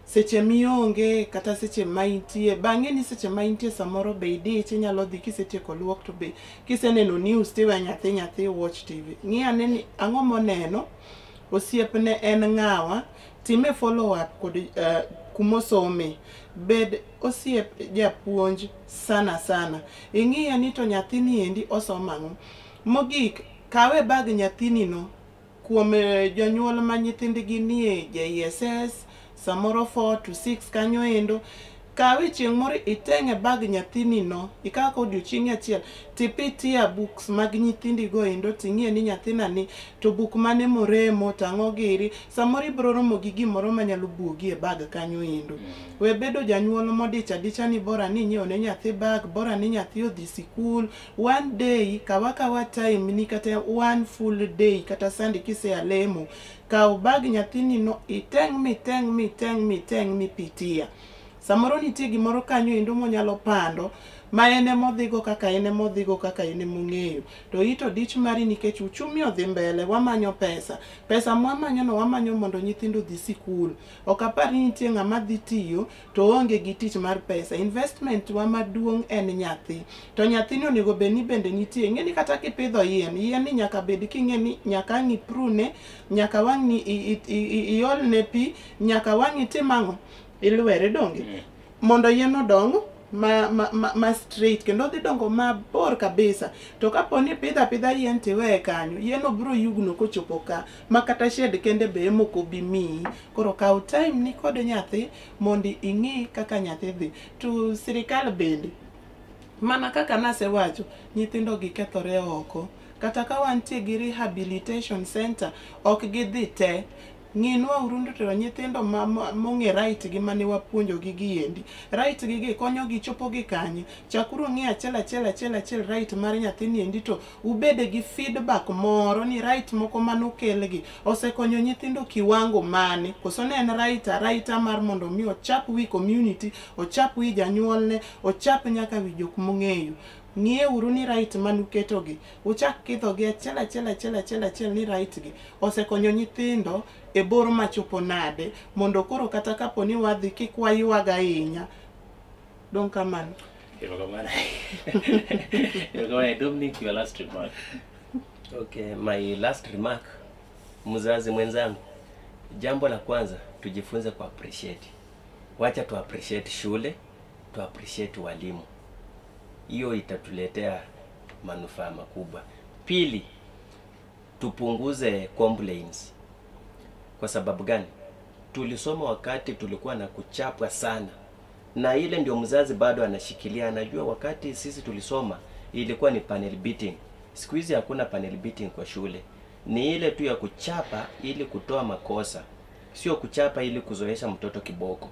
Speaker 3: Seche mionge kata seche ma intie, bang'e ni seche ma intie samoro be idich, inyalo dhi kisetieko luok to be kiseneno news tiwe nyathi nyathi watch TV. Ng'i ane ni ang'o moneno, osiepne en ng'awa, time follow up kod kumosome. Bed osiep japuonj sana sana. Ing'iye ni to nyathini endi osomo ang'o. Mogik, kawe bag nyathini no kuom jonyuol ma nyithindgi nie JSS samoro 4 to 6 kanyo endo. Kawe chieng' moro iteng'e bag nyathini no, ikaw ka odiochieng' achiel tipitia books mag nyithindi go endo ting'iye ni nyathina ni to buk mane moremo tang'o giri. Samoro ibiro romo gi gimoro manyalo buogi e bag kanyo endo. We bedo janyuol modich adicha ni bora ni inyiewo ne nyathi bag, bora ni nyathi odhi sikul. One day kawa kawa time ni kata one full day kata Sunday kisea lemo, kaw bag nyathini no iteng' miteng' miteng' miteng' mipitia. Samoro nitie gimoro kanyo endo monyalo pando ma en emodhigo kaka en emodhigo kaka en emong'eyo. To ito dich mari nikech uchumi odhi mbele, wamanyo pesa. Pesa mwamanyo no wamanyo mondo nyithindo odhi sikul. Ok apar ni nitie ng'ama dhi tiyo to oonge gi tich mar pesa. Investment wa maduong' en nyathi. To nyathini onego bed ni bende nitie. Ing'e ni kata kipidho yien, yien ni nyaka bed king'e ni nyaka ang' iprune, nyaka wang' ni iolne pi, nyaka wang' itim ang'o? Ilwere donge? Mondo yien odong ma straight kendo odhi dongo mabor kabisa. To kapo ni ipidho apidha yien tiweye kanyo, yien obiro yugno kochopo ka ma kata shed kende be ema ok obi miyi. Koro kaw time ni kod nyathi mondo ing'i kaka nyathi dhi. To sirikal bende, mana kaka nasewacho, nyithindo gi kethore oko. Kata ka wantie gi rehabilitation center, ok gidhi te. Ng'inwa uru to nyithindo mong'e right gi mane wapuonjo gi giendi. Right gi gi konyo gi chopo gi kanye. Chakuru ng'i achiel achiel achiel achiel right mar nyathini endi to ubede gi feedback moro ni right moko manokelgi osekonyo nyithindo kiwango mane. Koso ne en right araita mar mondo mi ochap wi community, ochap wi janyuolne, ochap nyaka wi jok mong'eyo. Ng'iye uru ni right manuketogi, uchak kidhogi achiel achiel achiel achiel achiel ni right gi osekonyo nyithindo e bor machopo nade, mondo koro kata kapo ni wadhi kik waywag ahinya. Dong kamano.
Speaker 1: Erokamano. Erokamano. Dominic, your last remark.
Speaker 2: Okay, my last remark, mzazi mwenzangu, jambo la kwanza tujifunze ku appreciate. Wacha tu appreciate shule, tu appreciate walimu. Hiyo itatuletea manufaa makubwa. Pili, tupunguze complaints. Kwa sababu gani? Tulisoma wakati tulikuwa na kuchapwa sana. Na ile ndio mzazi bado anashikilia, anajua wakati sisi tulisoma ilikuwa ni panel beating. Siku hizi hakuna panel beating kwa shule, ni ile tu ya kuchapa ili kutoa makosa, sio kuchapa ili kuzoesha mtoto kiboko.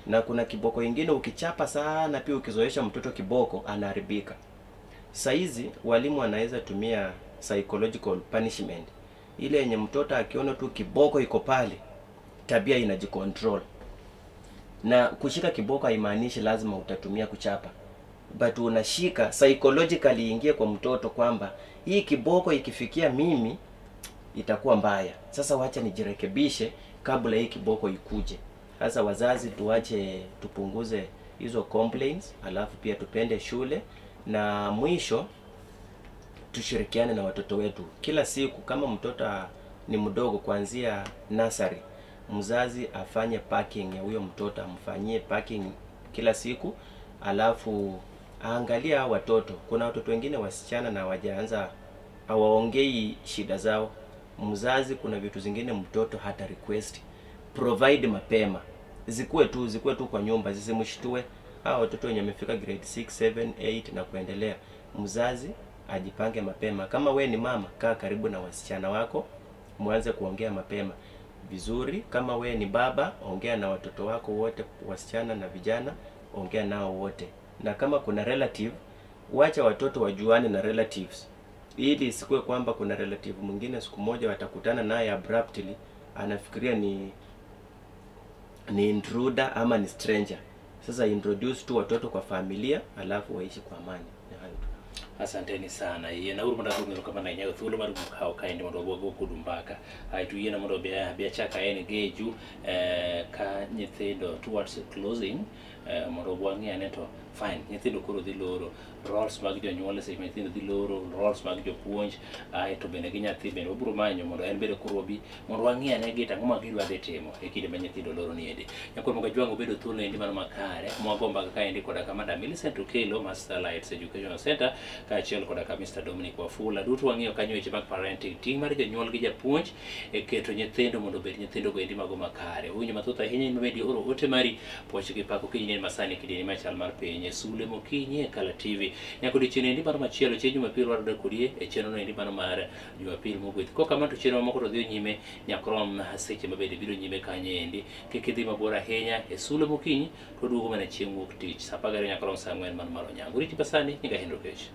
Speaker 2: Na kuna kiboko ingine ukichapa sana pia ukizoesha mtoto kiboko anaharibika. Saizi walimu wanaweza tumia psychological punishment, ile yenye mtoto akiona tu kiboko iko pale, tabia inajicontrol. Na kushika kiboko haimaanishi lazima utatumia kuchapa, but unashika psychologically ingie kwa mtoto kwamba hii kiboko ikifikia mimi itakuwa mbaya, sasa wacha nijirekebishe kabla hii kiboko ikuje. Sasa wazazi tuache, tupunguze hizo complaints, alafu pia tupende shule, na mwisho tushirikiane na watoto wetu kila siku. Kama mtoto ni mdogo kuanzia nursery, mzazi afanye packing ya huyo mtoto, amfanyie packing kila siku, alafu aangalie hao watoto. Kuna watoto wengine wasichana na hawajaanza, hawaongei shida zao. Mzazi, kuna vitu zingine mtoto hata request, provide mapema, zikuwe tu kwa nyumba, zisimshtue. Hao watoto wenye wamefika grade 6, 7, 8 na kuendelea, mzazi ajipange mapema. Kama we ni mama, kaa karibu na wasichana wako, mwanze kuongea mapema vizuri. Kama we ni baba, ongea na watoto wako wote, wasichana na vijana, ongea nao wote. Na kama kuna relative, wacha watoto wajuane na relatives, ili isikuwe kwamba kuna relative mwingine siku moja watakutana naye abruptly, anafikiria ni intruder ama ni stranger. Sasa introduce tu watoto kwa familia, alafu waishi kwa amani. Ni hayo tu.
Speaker 1: Asanteni sana. Yiena uru mondo aduong' erokamano ahinya thuolo mar kawo kaendi mondo wago kodu mbaka. Aeto yiena mondo be achak engage ka nyithindo towards closing, mondo wang'i ane to fine, nyithindo koro dhi loro, roles mag jonyuol e seche ma nyithindo dhi loro, roles mag jopuonj, aeto bende gi nyathi bende wabiro manyo mondo en bende koro wabi mondo wang'i ane gi to ang'o ma gidwa dhi timo e kinde ma nyithindo loro ni endi. Nyakoro Mogajwang' obedo thuolo endi mano makare mwago mbaka kaendi koda ka Madam Millicent Okello, Master Lights Educational Center, kaachiel koda ka Mr. Dominic Wafula. Duto wang'iyo kanyo weche mag parenting, ting' mar jonyuol gi japuonj e keto nyithindo mondo obed nyithindo go endi mago makare. Winjo mathoth ahinya in mabende oro ote mari puoch gi pak okinyi neni masani kidieny machal mar piny e Sule Mokinyi e Kala TV. Nyaka odiochieng' endi mano machielo, chieng' Jumapil warado kodi e chenro no endi mano mar Jumapil mogwedh. Kokamano to chenro mamoko to dhi nyime nyaka rom seche mabende biro nyime kanyo endi. Kik idhi mabor ahinya e Sule Mokinyi to duogo mana chieng' wuok tich sa 12 nyaka rom sa 4 mano mar onyango. Riti pasani nyinga Henry Okech.